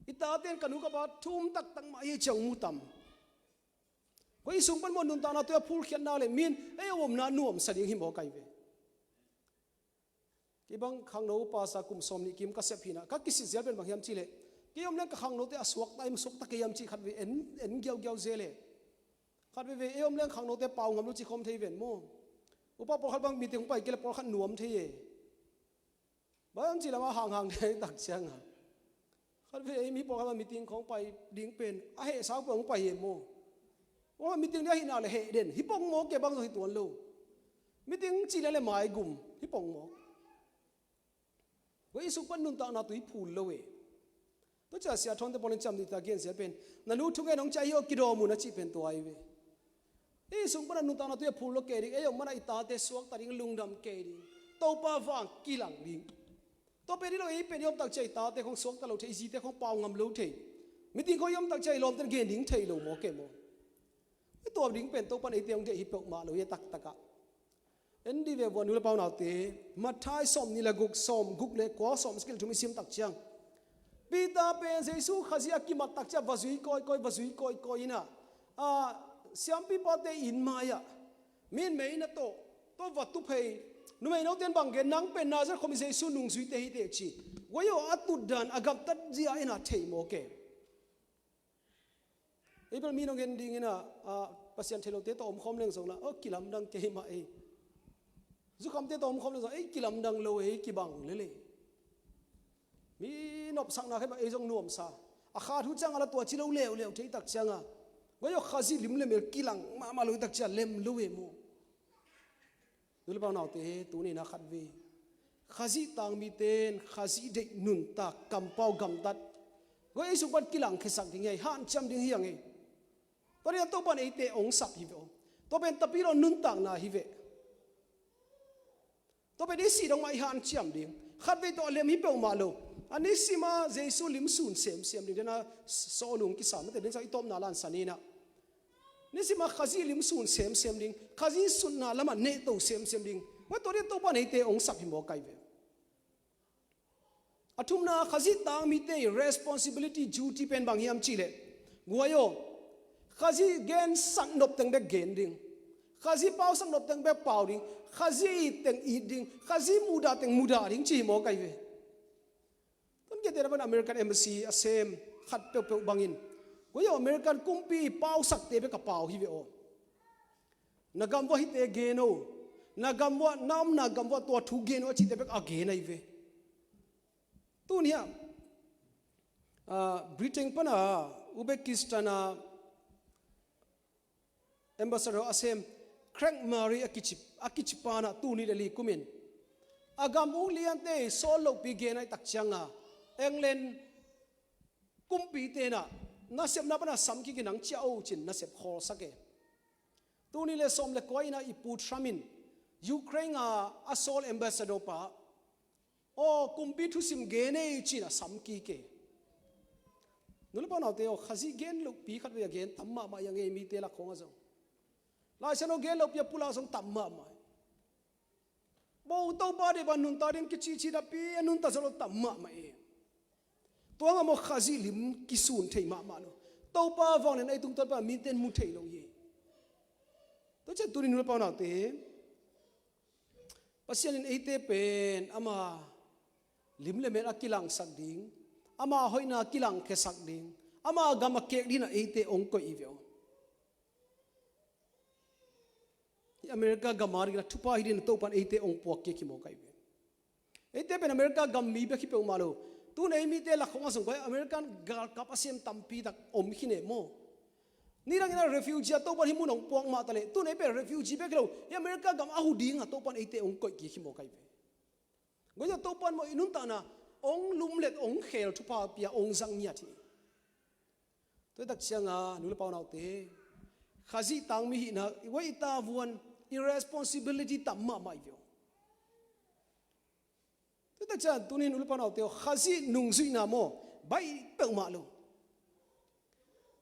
I tate in ka nu ka pa thum taktak mah hi ci-a hong mu tam? Kua i sung pan maw nuntakna tui a phulkhiatna le min ei a omna nuamsa ding hi maw kai ve. Kei bang khangno pasa kum sawm nih kim ka sep hinah ka kisit zial pen bang hiam cihleh, kei om leng ka khangnote a suakta im suakta kei hiam cih khat ve en, en giaugiau zel e. Khat veve ei om leng khangnote pau ngam lo ci khawm thei ven maw? Upa pawlkhat bang meeting hong pai kei le pawlkhat nuam thei e. Bang hiam cih lamah hanghang thei tak cianga khat ve ei mi pawlkhat bang meeting khawng pai ding pen a hehsa pawh hong pai e maw? Ua meeting ding ahihna le heh den hi pong mawk e, bang zong hi tuan lo. Meeting cih le le maigum hi pong mawk. Ua i suk pan nuntakna tui phul lo e. Tua cia sia thawnte pawl in ciam dihta gensia pen na nu thungen hong cia hi aw kidawm un a cih pen tua ahi ve. I suk pan a nuntakna tui a phul lo kei ding, ei om mana i tate suakta ding lungdam kei ding. Topa vang kilang ding. Tua pen hi lo ei pen i om tak cia i tate khong suakta lo thei, i zite khong pau ngam lo thei. Meeting khong i om tak cia i lawmten gen ding thei lo maw ke maw? I tua ding pen Topan eite hong deih hi peuhmah lo hi a taktakah. En dih ve vua nu le pau naute, Matthai sawm nih le guk, sawm guk le kua, sawm sagih le thum i sim tak ciang Peter pen Jesu Khazih a kimat tak ciang va zui kawikawi, va zui kawikawi inah, a, siampipate inn mai-ah min mei na tawh, tawh va tuphei, numei note in bang gen, nang pen Nazareth khuami Jesu nungzuite hi teh ci. Guai aw a tutdan a gamtat zia inah thei maw ke. Ei bel mi nong en ding inah, ah, Pasian thei lote tawh omkhawm leng zong lah, oh, kilamdang kei mah ei. Zukhamte tawh omkhawm leng zong ei kilamdang lo ei kibang lel ei. Mi nopsakna khemah ei zong nuamsa. A kha thu ciangah la tua ci lo leuleu thei tak ciangah, guai aw Khazih lim le mel kilang mahmah lo tak ciang lem lo ei maw? Nu le pau naute, tuni inah khat ve Khazih tang mite in Khazih deih nuntak kampau gamtat guai ei sung pan kilangkhiasak ding hi a, hanciam ding hi a ngei. Tua ding a Topan eite ong sap hi ve aw. Tua pen tapi lo nuntakna hi ve. Tua pen i sih dong mah i hanciam ding. Khat vei tawh a lem hi peuhmah lo. A nisima Jesu lim sun semsem ding dena sawlung kisam mate ding sa i tawpna lansan inah. Nisima Khazih lim sun semsem ding, Khazih sutna lamah nehto semsem ding. Tua tua ding Topan eite ong sap hi maw kai ve. A thumna Khazih tang mite i responsibility, duty pen bang hiam cihleh, guai aw, Khazih gensak nop teng bek gen ding, Khazih pausak nop teng bek pau ding, Khazih it teng it ding, Khazih mudah teng mudah ding ci hi maw kai ve. Tun kei tena pan American Embassy a sem khat peuhpeuh bangin, guai aw American kumpi pausakte bek a pau hi ve aw. Na gam vua hite gen o. Na gam vua, na omna gam vua tua thu gen o a cihte bek a gen ahi ve. Tuni ah, ah, Britain pana Uzbekistan a ambassador a sem Craig Murray a kici, a kici pana tuni le li kumin a gam uk liante sawl lohpi gen ahi tak cianga England kumpi tenah nasepna pana samkik in ang ciah o cin nasep khawlsak e. Tuni le sawm le kua inah i pu Trump in Ukraine a a sawl ambassador pa aw kumpi thusim gen ei cin a samkik e. Nu le pau naute aw, Khazih gen lohpi khat vei a gen tam mahmah i a ngei mite lak khawngah zong. Laisiangtho gen lohpi a pulak zong tam mahmah. Bo Topa deih bang nuntak ding kicihcih napi a nuntak zo lo tam mahmah e. Tua ngah maw Khazih lim kisun thei mahmah lo. Topa vanglian ei tungtawn pan mite in mu thei lo hi. Tua ciang tuni nu le pau naute, Pasian in eite pen ama lim le mel a kilangsak ding, ama hoihna kilangkhiasak ding, ama gam a kek dingin eite ong koih hi ve aw. Hih America gam a dingin a thupha hi dingin Topan eite ong puak kik hi maw kai ve. Eite pen America gam mi bek hi peuhmah lo. Tun ei mite lak khawngah zong koi American galkap a sem tampi tak om khin e maw. Nidangin a refugee a Topan hih mun ong puak mah taleh tun ei pen refugee bek hi lo. Hih America gam a hu dinga Topan eite ong koih kik hi maw kai ve. Guai aw Topan maw i nuntakna ong lumlet ong khel thupha pia ong zang ngiat hi. Tua tak cianga nu le pau naute, Khazih tang mi hihna i guai i tavuan i responsibility tam mahmah i ve aw. Tua tak ciang tuni nu le pau naute aw, Khazih nungzuihna maw baih peuhmah lo.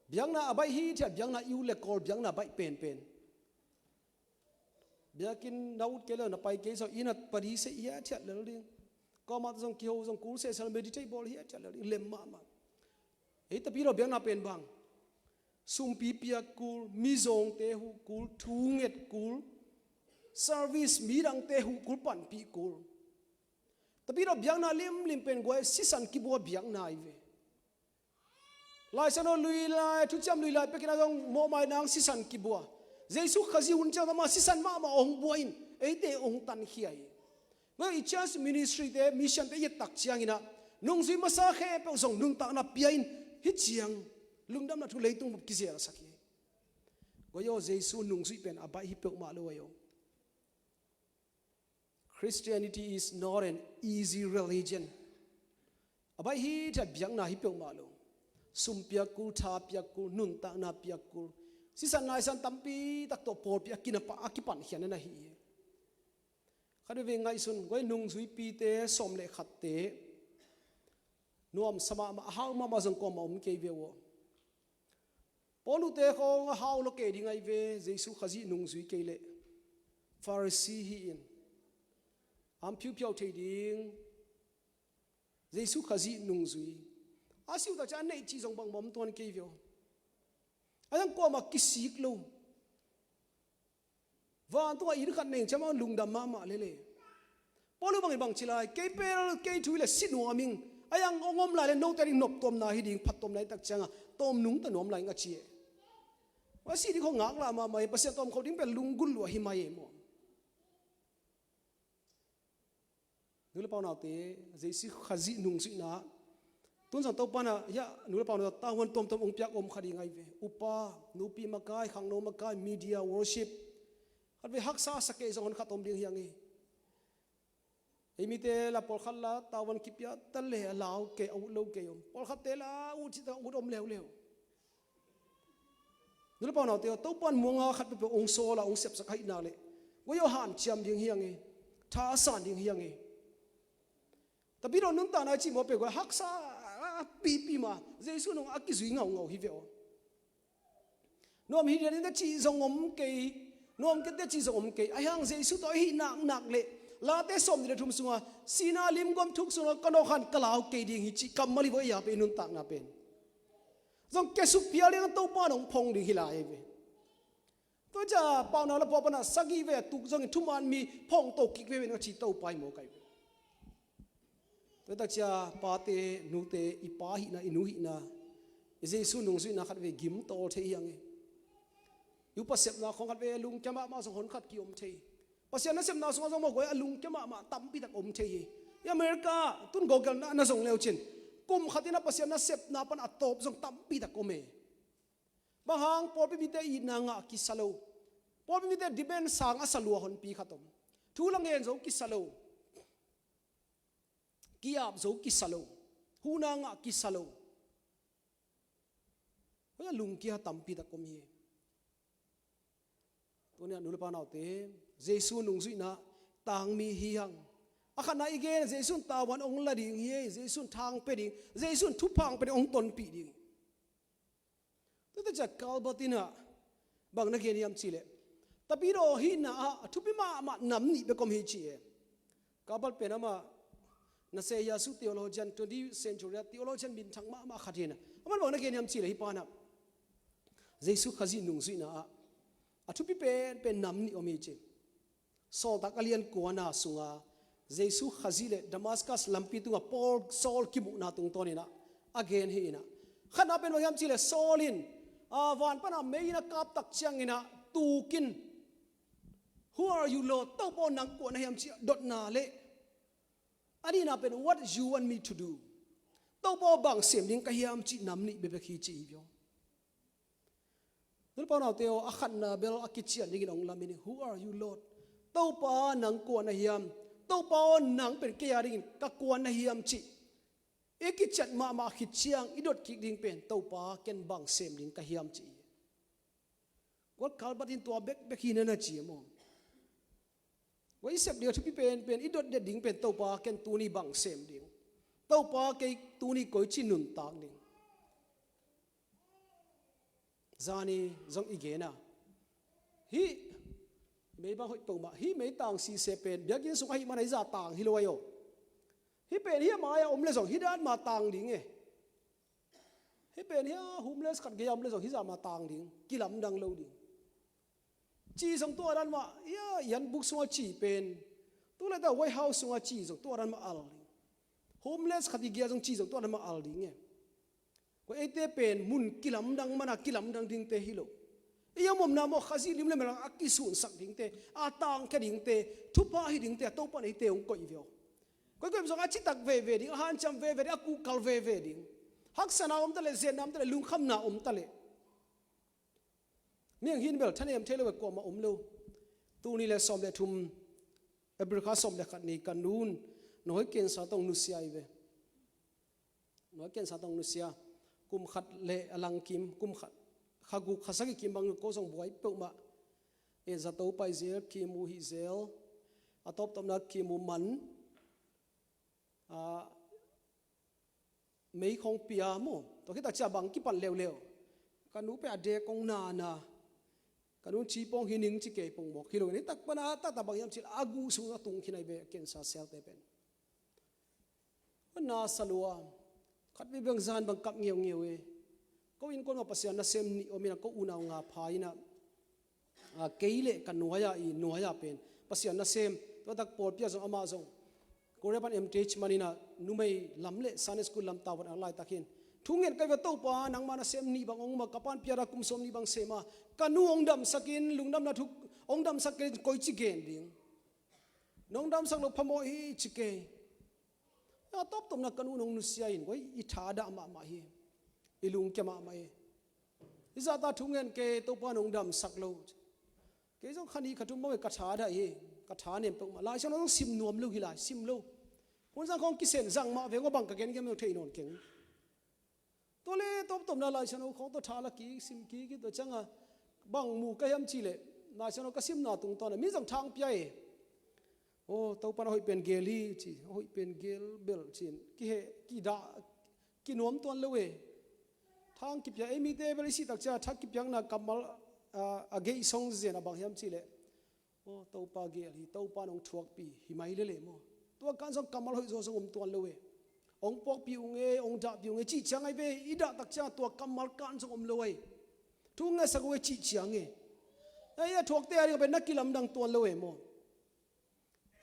Biakna a baih hithiat, biakna i ut le kawl biakna baih penpen. Biakinn na ut kei leh na pai kei zong inn ah padi seh hiathiat lel ding. Kawmah tawh zong kiho zong kul sehsel, meditate bawl hiathiat lel ding, lem mahmah. Ei, tapidaw biakna pen bang? Sumpi piak kul, mizawngte huh kul, thu nget kul, service midangte huh kul, panpih kul. Tapidaw biakna limlim pen guai sisan kibua biakna hi ve. Lai Siangtho lui lai, thuciam lui lai pekin ah zong mawhmai nang sisan kibua. Jesu Khazih hun ciang tawh mah sisan mahmah hong bua in, eite hong tankhia hi. Guai i church ministry te, mission te i et tak ciangin ah nungzui masa khempeuh zong nuntakna pia in, hih ciang lungdamna thu leitung bup kizelsak hi. Guai aw, Jesu nungzuih pen a baih hi peuhmah lo ahi aw. Christianity is not an easy religion. A baih hi thiat biakna hi peuhmah lo. Sum piak kul, tha piak kul, nuntakna piak kul, sisan naisan tampi tak tawh pawlpi a kinapa a kipankhia na hi hi. Khat veve ngaihsun, guai nungzuipite sawm le khatte nuamsa mahmah, a hau mahmah zong kuamah om kei ve uh aw. Paul uhte khawng a hau lo kei ding ahi ve, Jesu Khazih nungzui kei leh. Pharisee hi-in, am phiuphiau thei ding Jesu Khazih nungzui. A si uh tak ciang a neih cih zong bangmah om tuan kei ve aw. A zang kuamah kisik lo. Vantungah inn khat nei ciang a lungdam mahmah lel e. Paul uh bangin bang ci lai, kei pel kei thu hi leh si nuam ing. A zang hong om lai leh note ding noptuamna hi ding, phattuamna hi tak ciangah tawm nungta nuam lai ing a ci e. A si ding khawng ngaklah mahmah e, Pasian tawmkho ding pen lunggulh lua hi mai e maw. Nu le pa unaute, Jesu Khazih nungzuihna. Tun zong Topa in ah, hiah, nu le pa unaute, tavuan tuamtuam hong piak om kha ding ahi ve. Upa, nupi makai, khangno makai, media, worship. Khat vei haksa sa kei zong hon khat om ding hi hang e. Ei mite la pawlkhat la tavuan kipia ta leh a lau kei, a ut lo kei om. Pawlkhatte la ut cih tak a ut om leuleu. Nu le pa unaute aw, Topa in muanga khat peuhpeuh hong sawl a, hong sepsak ahih nak leh, guai aw, hanciam ding hi hang e, tha a san ding hi hang e. Tapidaw nuntakna i cih mawk pen guai haksa pipi mah, Jesu nung a kizui ngaungau hi ve aw. Nuam hi lian in teh cih zong om kei, nuam kei teh cih zong om kei. Ahih hang Jesu tawh ahih naknak leh, Late sawmnih le thum sungah, sihna limguam thuk sungah ka nawk khan ka lau kei ding hi cih kammal hi ve aw, ei a pei nuntakna pen. Zong kiasuk phial ding a, Topa in hong phong ding hi lai ahi ve. Tua ciang Paunak la phuah pan ah sagih vei a tuk zongin thuman mi phong to kik veve ning a ci Topa hi maw kai ve. Tua tak ciang pate, nute, i pa hihna, i nu hihna, i Jesu nungzuihna khat vei gim tawl thei hi hang e. I upa sepna khawng khat vei lungkia mahmah zong hon khat ki-om thei. Pasian nasepna sungah zong mawk guai a lungkia mahmah tampi tak om thei hi. I America tun gawlgelhna na zong leu cin, kum khat in a Pasian nasepna pan a tawp zong tampi tak om e. Bang hang, pawlpi mite itna ngah kisa lo. Pawlpi mite demand sang a sa lua honpi khat om. Thu la ngen zo kisa lo. Ki-ap zo kisa lo. Huhna ngah kisa lo. Hoih a lungkia tampi tak om hi. Tuni a nu le pa unaute, Jesu nungzuihna tangmi hi hang. A khatna i gen, Jesu in tavuan hong la ding hi, Jesu in thang pia ding, Jesu in thupha hong pia ding, hong tonpih ding. Tua tak ciang Karl Barth in ah bang na gen hiam cih leh, Tapidaw hihna ah a thupi mahmah nam nih bek om hi ci e. Karl Barth pen amah Naseyasu theologian, twenty century a theologian minthang mahmah khat hi in ah, aman bang na gen hiam cih leh hih pa in ah Jesu Khazih nungzuihna ah a thupi penpen nam nih om hi ci. Sawltak a lian kuana sunga Jesu Khazih le Damascus lampi tunga Paul, Saul kimuhna tungtawn in ah a gen hi in ah, khatna pen bang hiam cih leh Saul in, a, van pana mei in a kap tak ciangin ah tukin, "Who are you, Lord?" Topa aw, nang kua na hiam cih dotna le a nihna pen, "What you want me to do?" Topa aw, bang sem ding ka hiam cih nam nih bekbek hi ci hi viau. Nu le pa unaute aw, a khatna bel a kician dingin hong lamen hi. "Who are you, Lord?" Topa nang kua na hiam? Topa aw, nang pen kei a dingin ka kua na hiam cih i kician mahmah khit ciang i dot kik ding pen, Topa, ken bang sem ding ka hiam cih hi. Gual Karl Barth in tua bekbek hi na na ci e maw. Guai i sep ding a thupi penpen, i dot det ding pen, Topa, ken tuni bang sem ding? Topa, kei tuni koici nuntak ding? Zani zong i gen a, hih Mei bang hoih peuhmah. Hih mei tang sise pen biakinn sung ahih mana hih zah tang hi lo ahi aw. Hih pen hih a mai-ah om le zong hih dan mah tang ding e. Hih pen hih a homeless khat gei-ah om le zong hih zah mah tang ding. Kilamdang lo ding. Ci zong tua dan mah, ia, ian buk sungah ci pen, tu laitah White House sungah ci zong tua dan mah al ding. Homeless khat i gei-ah zong ci zong tua dan mah al ding e. Koi eite pen mun kilamdang mana kilamdang dingte hi lo. Ei a omna maw Khazih lim le melang a kisunsak dingte, a tangkhia dingte, thupha hi dingte, a Topan eite hong koih ve aw. Koikoi zong a citak veve ding, a hanciam veve ding, a kuhkal veve ding. Haksatna om taleh, zetna om taleh, lungkhamna om taleh. Niang hin bel thanem thei lo e, kuamah om lo. Tul nih le sawm le thum, April kha sawm le khat ni ka nun, nong hoi cancer tawh nusia hi ve. Nong hoi cancer tawh nusia. Kum khat le a lang kim, kum khat, kha guk kha sagih kim bang ko zong buai peuhmah. E, zato pai zel, kim uh hih zel. A tawptawpna kim uh man. A, mei khong pia maw. Tua khit tak ciah bang kipan leuleu. Ka nu pen a dek kong nana. Ka nu ci pong hi ning ci kei pong mawk hi lo. Ni tak pana taktak bang hiam cil a gu sung a tung khin ahi ve cancer cell te pen. Na sa lua. Khat vei bang zan bang kap ngeungeu e. Ko innkuan mah Pasian nasem nih om in a ko unau nga pha in a, a, kei le ka nuai-ah i nuai-ah pen Pasian nasem, tua tak pawlpi ah zong amah zong Korea pan M T H man in a numei lam le Sunday school lam tavuan a laitak hin thungen ka hi ve Topa, nangma nasem nih bang hong um a, ka pa'n piak a kum sawm nih bang sem a, ka nu hong damsak in, lungdamna thu hong damsak kei, koici gen ding? Nong damsak loh phamawh hi ci kei. A tawptawpna ka nu nong nusia in koi i thadah mahmah hi. I lungkia mahmah hi. Hih zahta thungen kei, Topa nong damsak lo. Kei zong kha nih kha thum bang ka thadah hi. Ka thanem peuhmah. Laisiangtho zong sim nuam lo hi lai, sim lo. Hun zang khawng kisen zang mah veng aw, bang ka gen hiam zong thei nawn keng. Tua le tawptawpna Laisiangtho khawng tawh tha la kik, sim kik, tua ciang a bang mu ka hiam cih leh Laisiangtho ka simna tungtawn a mi zong tha hong pia e. Aw, Topa na hoih pen gel hi ci, a hoih pen gel bel ci-in kiheh, kidah, kinuam tuan lo e. Tha hong kipia, ei mite bel i sih tak ciang tha kipiakna kammal, a, a geih song zen a bang hiam cih leh, aw, Topa gel hi, Topa nong thuakpih hi mai lele maw. Tua kan zong kammal hoih zaw zong om tuan lo e. Hong puakpih ung e, hong dahpih ung e cih ciang ahi ve, i dah tak ciang tua kammal kan zong om lo ahi. Thu ngaihsak ung e cih ciang e. Ei a thuakte a ding a pen na kilamdang tuan lo e maw.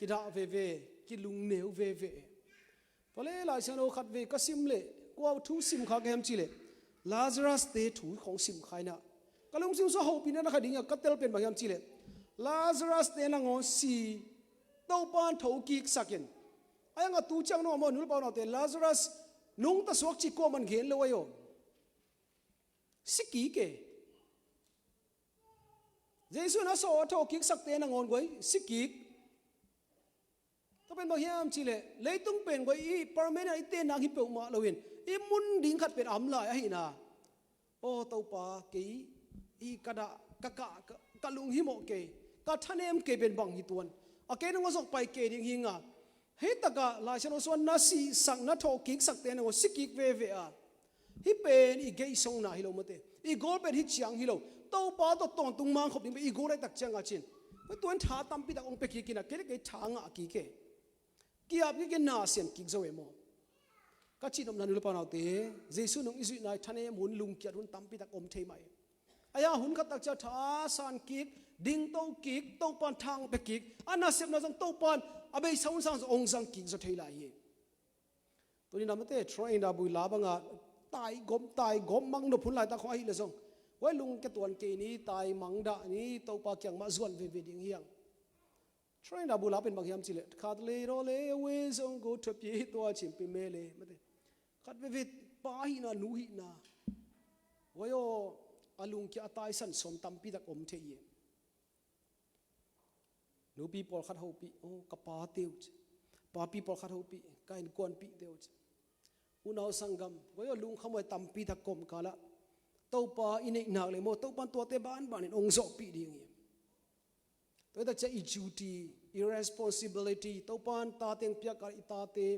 Kidah veve, kilungneu veve. Tua le Laisiangtho khat vei ka sim leh kua thu sim kha ka hiam cih leh Lazarus te thu khawng sim kha in a, ka lungsim sung a hopihna na kha ding a ka tel pen bang hiam cih leh Lazarus te nangawn si, Topa'n thokiksak in. A iang a tu ciang nong a maw, nu le pa unaute, Lazarus nungta suak cih kuaman gen lo ahi aw. Si kik e. Jesu in a sawh a thawhkiksakte nangawn guai si kik. Tua pen bang hiam cih leh leitung pen guai i permanent i tenna hi peuhmah loin i mun ding khat pen a om lai ahihna. Aw Topa, kei i ka dah, ka kah, ka, ka lunghimawh kei, ka thanem kei pen bang hi tuan. A kei nong a zawh pai kei ding hi ing a. Hih takah Laisiangtho sung a na sihsak, na thawhkiksakte nangawn si kik veve a. Hih pen i geisongna hi lo mate. I goal pen hih ciang hi lo. Topa tawh tawntung mangkhop ding pen i goal ahih tak ciang a cin. Tua in tha tampi tak hong pia kik in a, kei le kei tha ngah kik e. Ki-ap kik in, na siam kik zo e maw. Ka cihnopna nu le pa unaute, Jesu nung i zuihna i thanem hun, lungkiat hun tampi tak om thei mah e. Ahi a hun khat tak ciang tha san kik, dingto kik, Topa'n tha hong pia kik, a nasepna zong Topa'n a beisa hun sang zong hong zang kik zaw thei lai hi. Tuni namate, Throw in the Buila banga taigawm, taigawm mang nop hun laitak khawng ahih leh zong, huai lungkia tuan kei ni, taimang dah ni, Topa kiang mah zuan veve ding hi hang. Throw in the Buila pen bang hiam cih leh, khat lei raw lei a we zong go thuapi tua cimpi mele mate. Khat veve pa hihna, nu hihna. Huai aw, a lungkia a taisan sawm tampi tak om thei hi. Nupi pawlkhat hopih, aw, ka pate uh ci. Papi pawlkhat hopih, ka innkuanpihte uh ci. Unau sanggam, huai aw, lungkham huai tampi tak kawmkal ah Topa i neih nak leh maw, Topa'n tuate banbanin hong zawhpih ding hi. Tua hi tak ciang i duty, i responsibility, Topa'n tate hong piak a i tate,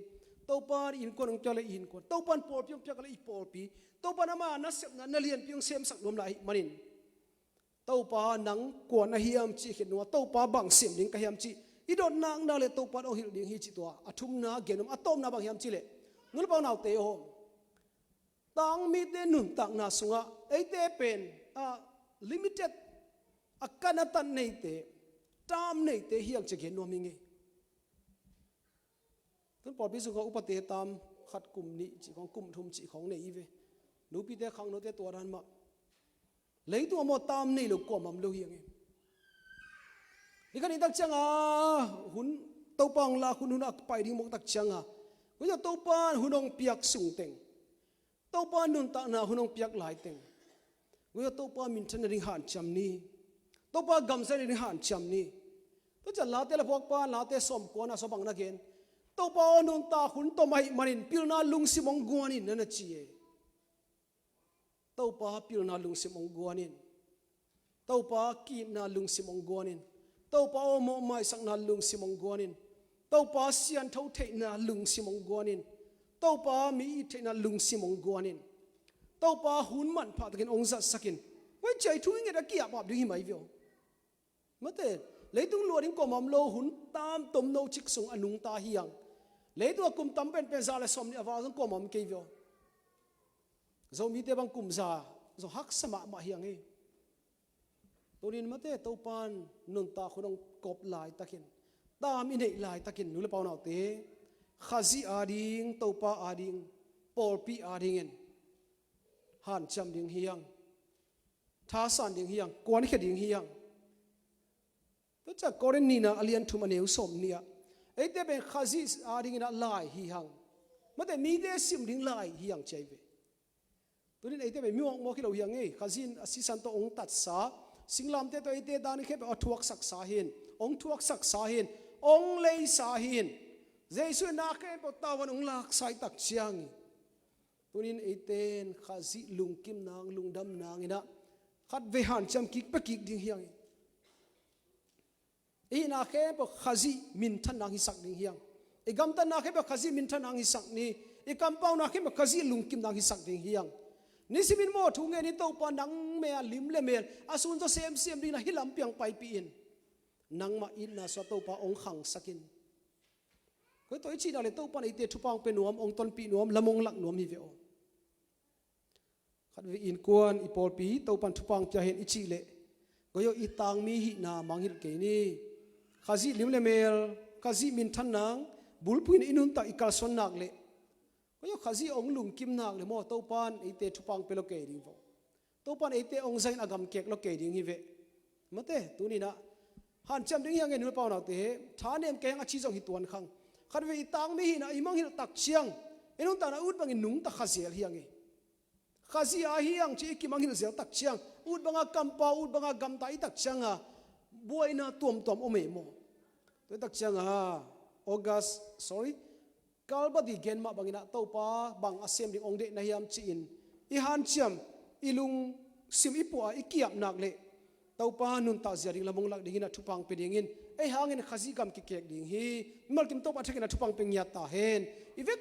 Topa'n i innkuan hong piak leh i innkuan, Topa'n pawlpi hong piak leh i pawlpi, Topa'n ama nasepna na lianpi hong semsak nuam lai ahih manin, Topa nang kua na hiam cih khit nua, Topa bang sem ding ka hiam cih i dot nakna le Topa hong hilh ding hi cih tua a thumna gen nuam. A tawpna bang hiam cih leh, nu le pa naute aw, tangmite nuntakna sungah eite pen a limited, a kan a tan neite, tam neite hiang ci gen nuam hi ngei. Tun pawlpi sungah upate tam khat kum nih cih khawng, kum thum cih khawng nei hi ve. Nupite khangnote tua dan mah. Leitung a maw tam nei lo kuamah om lo hi ngei. Ni khat ni tak cianga hun, Topa hong lak hun, hun a pai ding mawk tak cianga, hui Topa hun hong piak sung teng, Topa nuntakna hun hong piak lai teng, hui Topa minthan nading hanciam ni. Topa gamsa nading hanciam ni. Tua ciang Late la phuakpa, Late sawmkua na sawm bang na gen? Topa aw, nuntak hun tom ahih manin pilna lungsim hong guan in, na na ci e. Topa pilna lungsim hong guan in. Topa ki-itna lungsim hong guan in. Topa aw, mawhmaisakna lungsim hong guan in. Topa siangtho theihna lungsim hong guan in. Topa mi it theihna lungsim hong guan in. Topa hun manpha takin hong zatsak in. Hui ciai thu i nget a ki-ap ap ding hi mai ve aw. Mate, leitung lua ding kuamah om lo, hun tam tom no cik sung a nungta hi hang. Leitung a kum tam penpen za le sawmnih a val zong kuamah om kei ve aw. Zomite bang kum za zong haksa mahmah hi hang hi. Tunin mate, Topan nuntak hun hong kop laitakin, tam i neih laitakin, nu le pa naute, Khazih ading, Topa ading, pawlpi adingin hanciam ding hi hang. Thasan ding hi hang, kuankhia ding hi hang. Tua ciang Korin nihna a lian thum a neu sawmnih ah, eite pen Khazih adingin ah lai hi hang. Mate, mite sim ding lai hi hang ci ahi ve. Tunin eite pen mi mawkmawk hi lo hi hang ei. Khazih in a sisan tawh hong tatsa, singlamteh tawh eite dan khempeuh a thuaksaksa hi in, hong thuaksaksa hi in, hong leisa hi in. Jesu in na khempeuh tawh hong laksa i tak ciang, tunin eite in Khazih lungkim nang, lungdam nangin ah khatvei hanciam kik pia kik ding hi hang ei. I hihna khempeuh Khazih minthan nang hisak ding hi hang. I gamtatna khempeuh Khazih minthan nang hisak ni. I kampauna khempeuh Khazih lungkim nang hisak ding hi hang. Nisimin maw thu ngen in, Topa nang mel, lim le mel, a sunzaw semsem dingin ah hih lam piang paipih in. Nangmah itna sungah Topa hong khangsak in. Koi tawh i cih nak leh Topan eite thupha hong pia nuam, hong tonpih nuam, lam hong lak nuam hi ve aw. Khatvei innkuan, i pawlpi Topan thupha hong pia hen i cih leh, koi aw, i tangmi hihna mangngilh kei ni. Khazih lim le mel, Khazih minthan nang bulphuh in i nuntak i kalsuan nak leh, koi aw, Khazih hong lungkim nak leh maw, Topan eite thupha hong pia lo kei ding ve aw. Topan eite hong zai in a gamkek lo kei ding hi ve. Mate, tunin ah hanciam ding hi hang ei, nu le pa naute, thanem kei hang a ci zong hi tuan khang. Khatvei i tangmi hihna i mangngilh tak ciang, i nuntakna ut bangin nungta kha zel hi hang ei. Khazih a hi hang ci i kimangngilh zel tak ciang, ut banga kampau, ut banga gamta i tak cianga buaina tuamtuam om ei maw. Tua i tak cianga August, sorry, Kalbadi gen mah bangin ah Topa bang a sem ding hong deih na hiam ci-in i hanciam, i lungsim i puah a i ki-ap nak leh, Topa nuntak zia ding lam hong lak dingin ah thupha hong pia dingin, ei hangin Khazih gam kikek ding hi. Mimal kim Topa thakin ah thupha hong pia ngiat ta hen. I vekin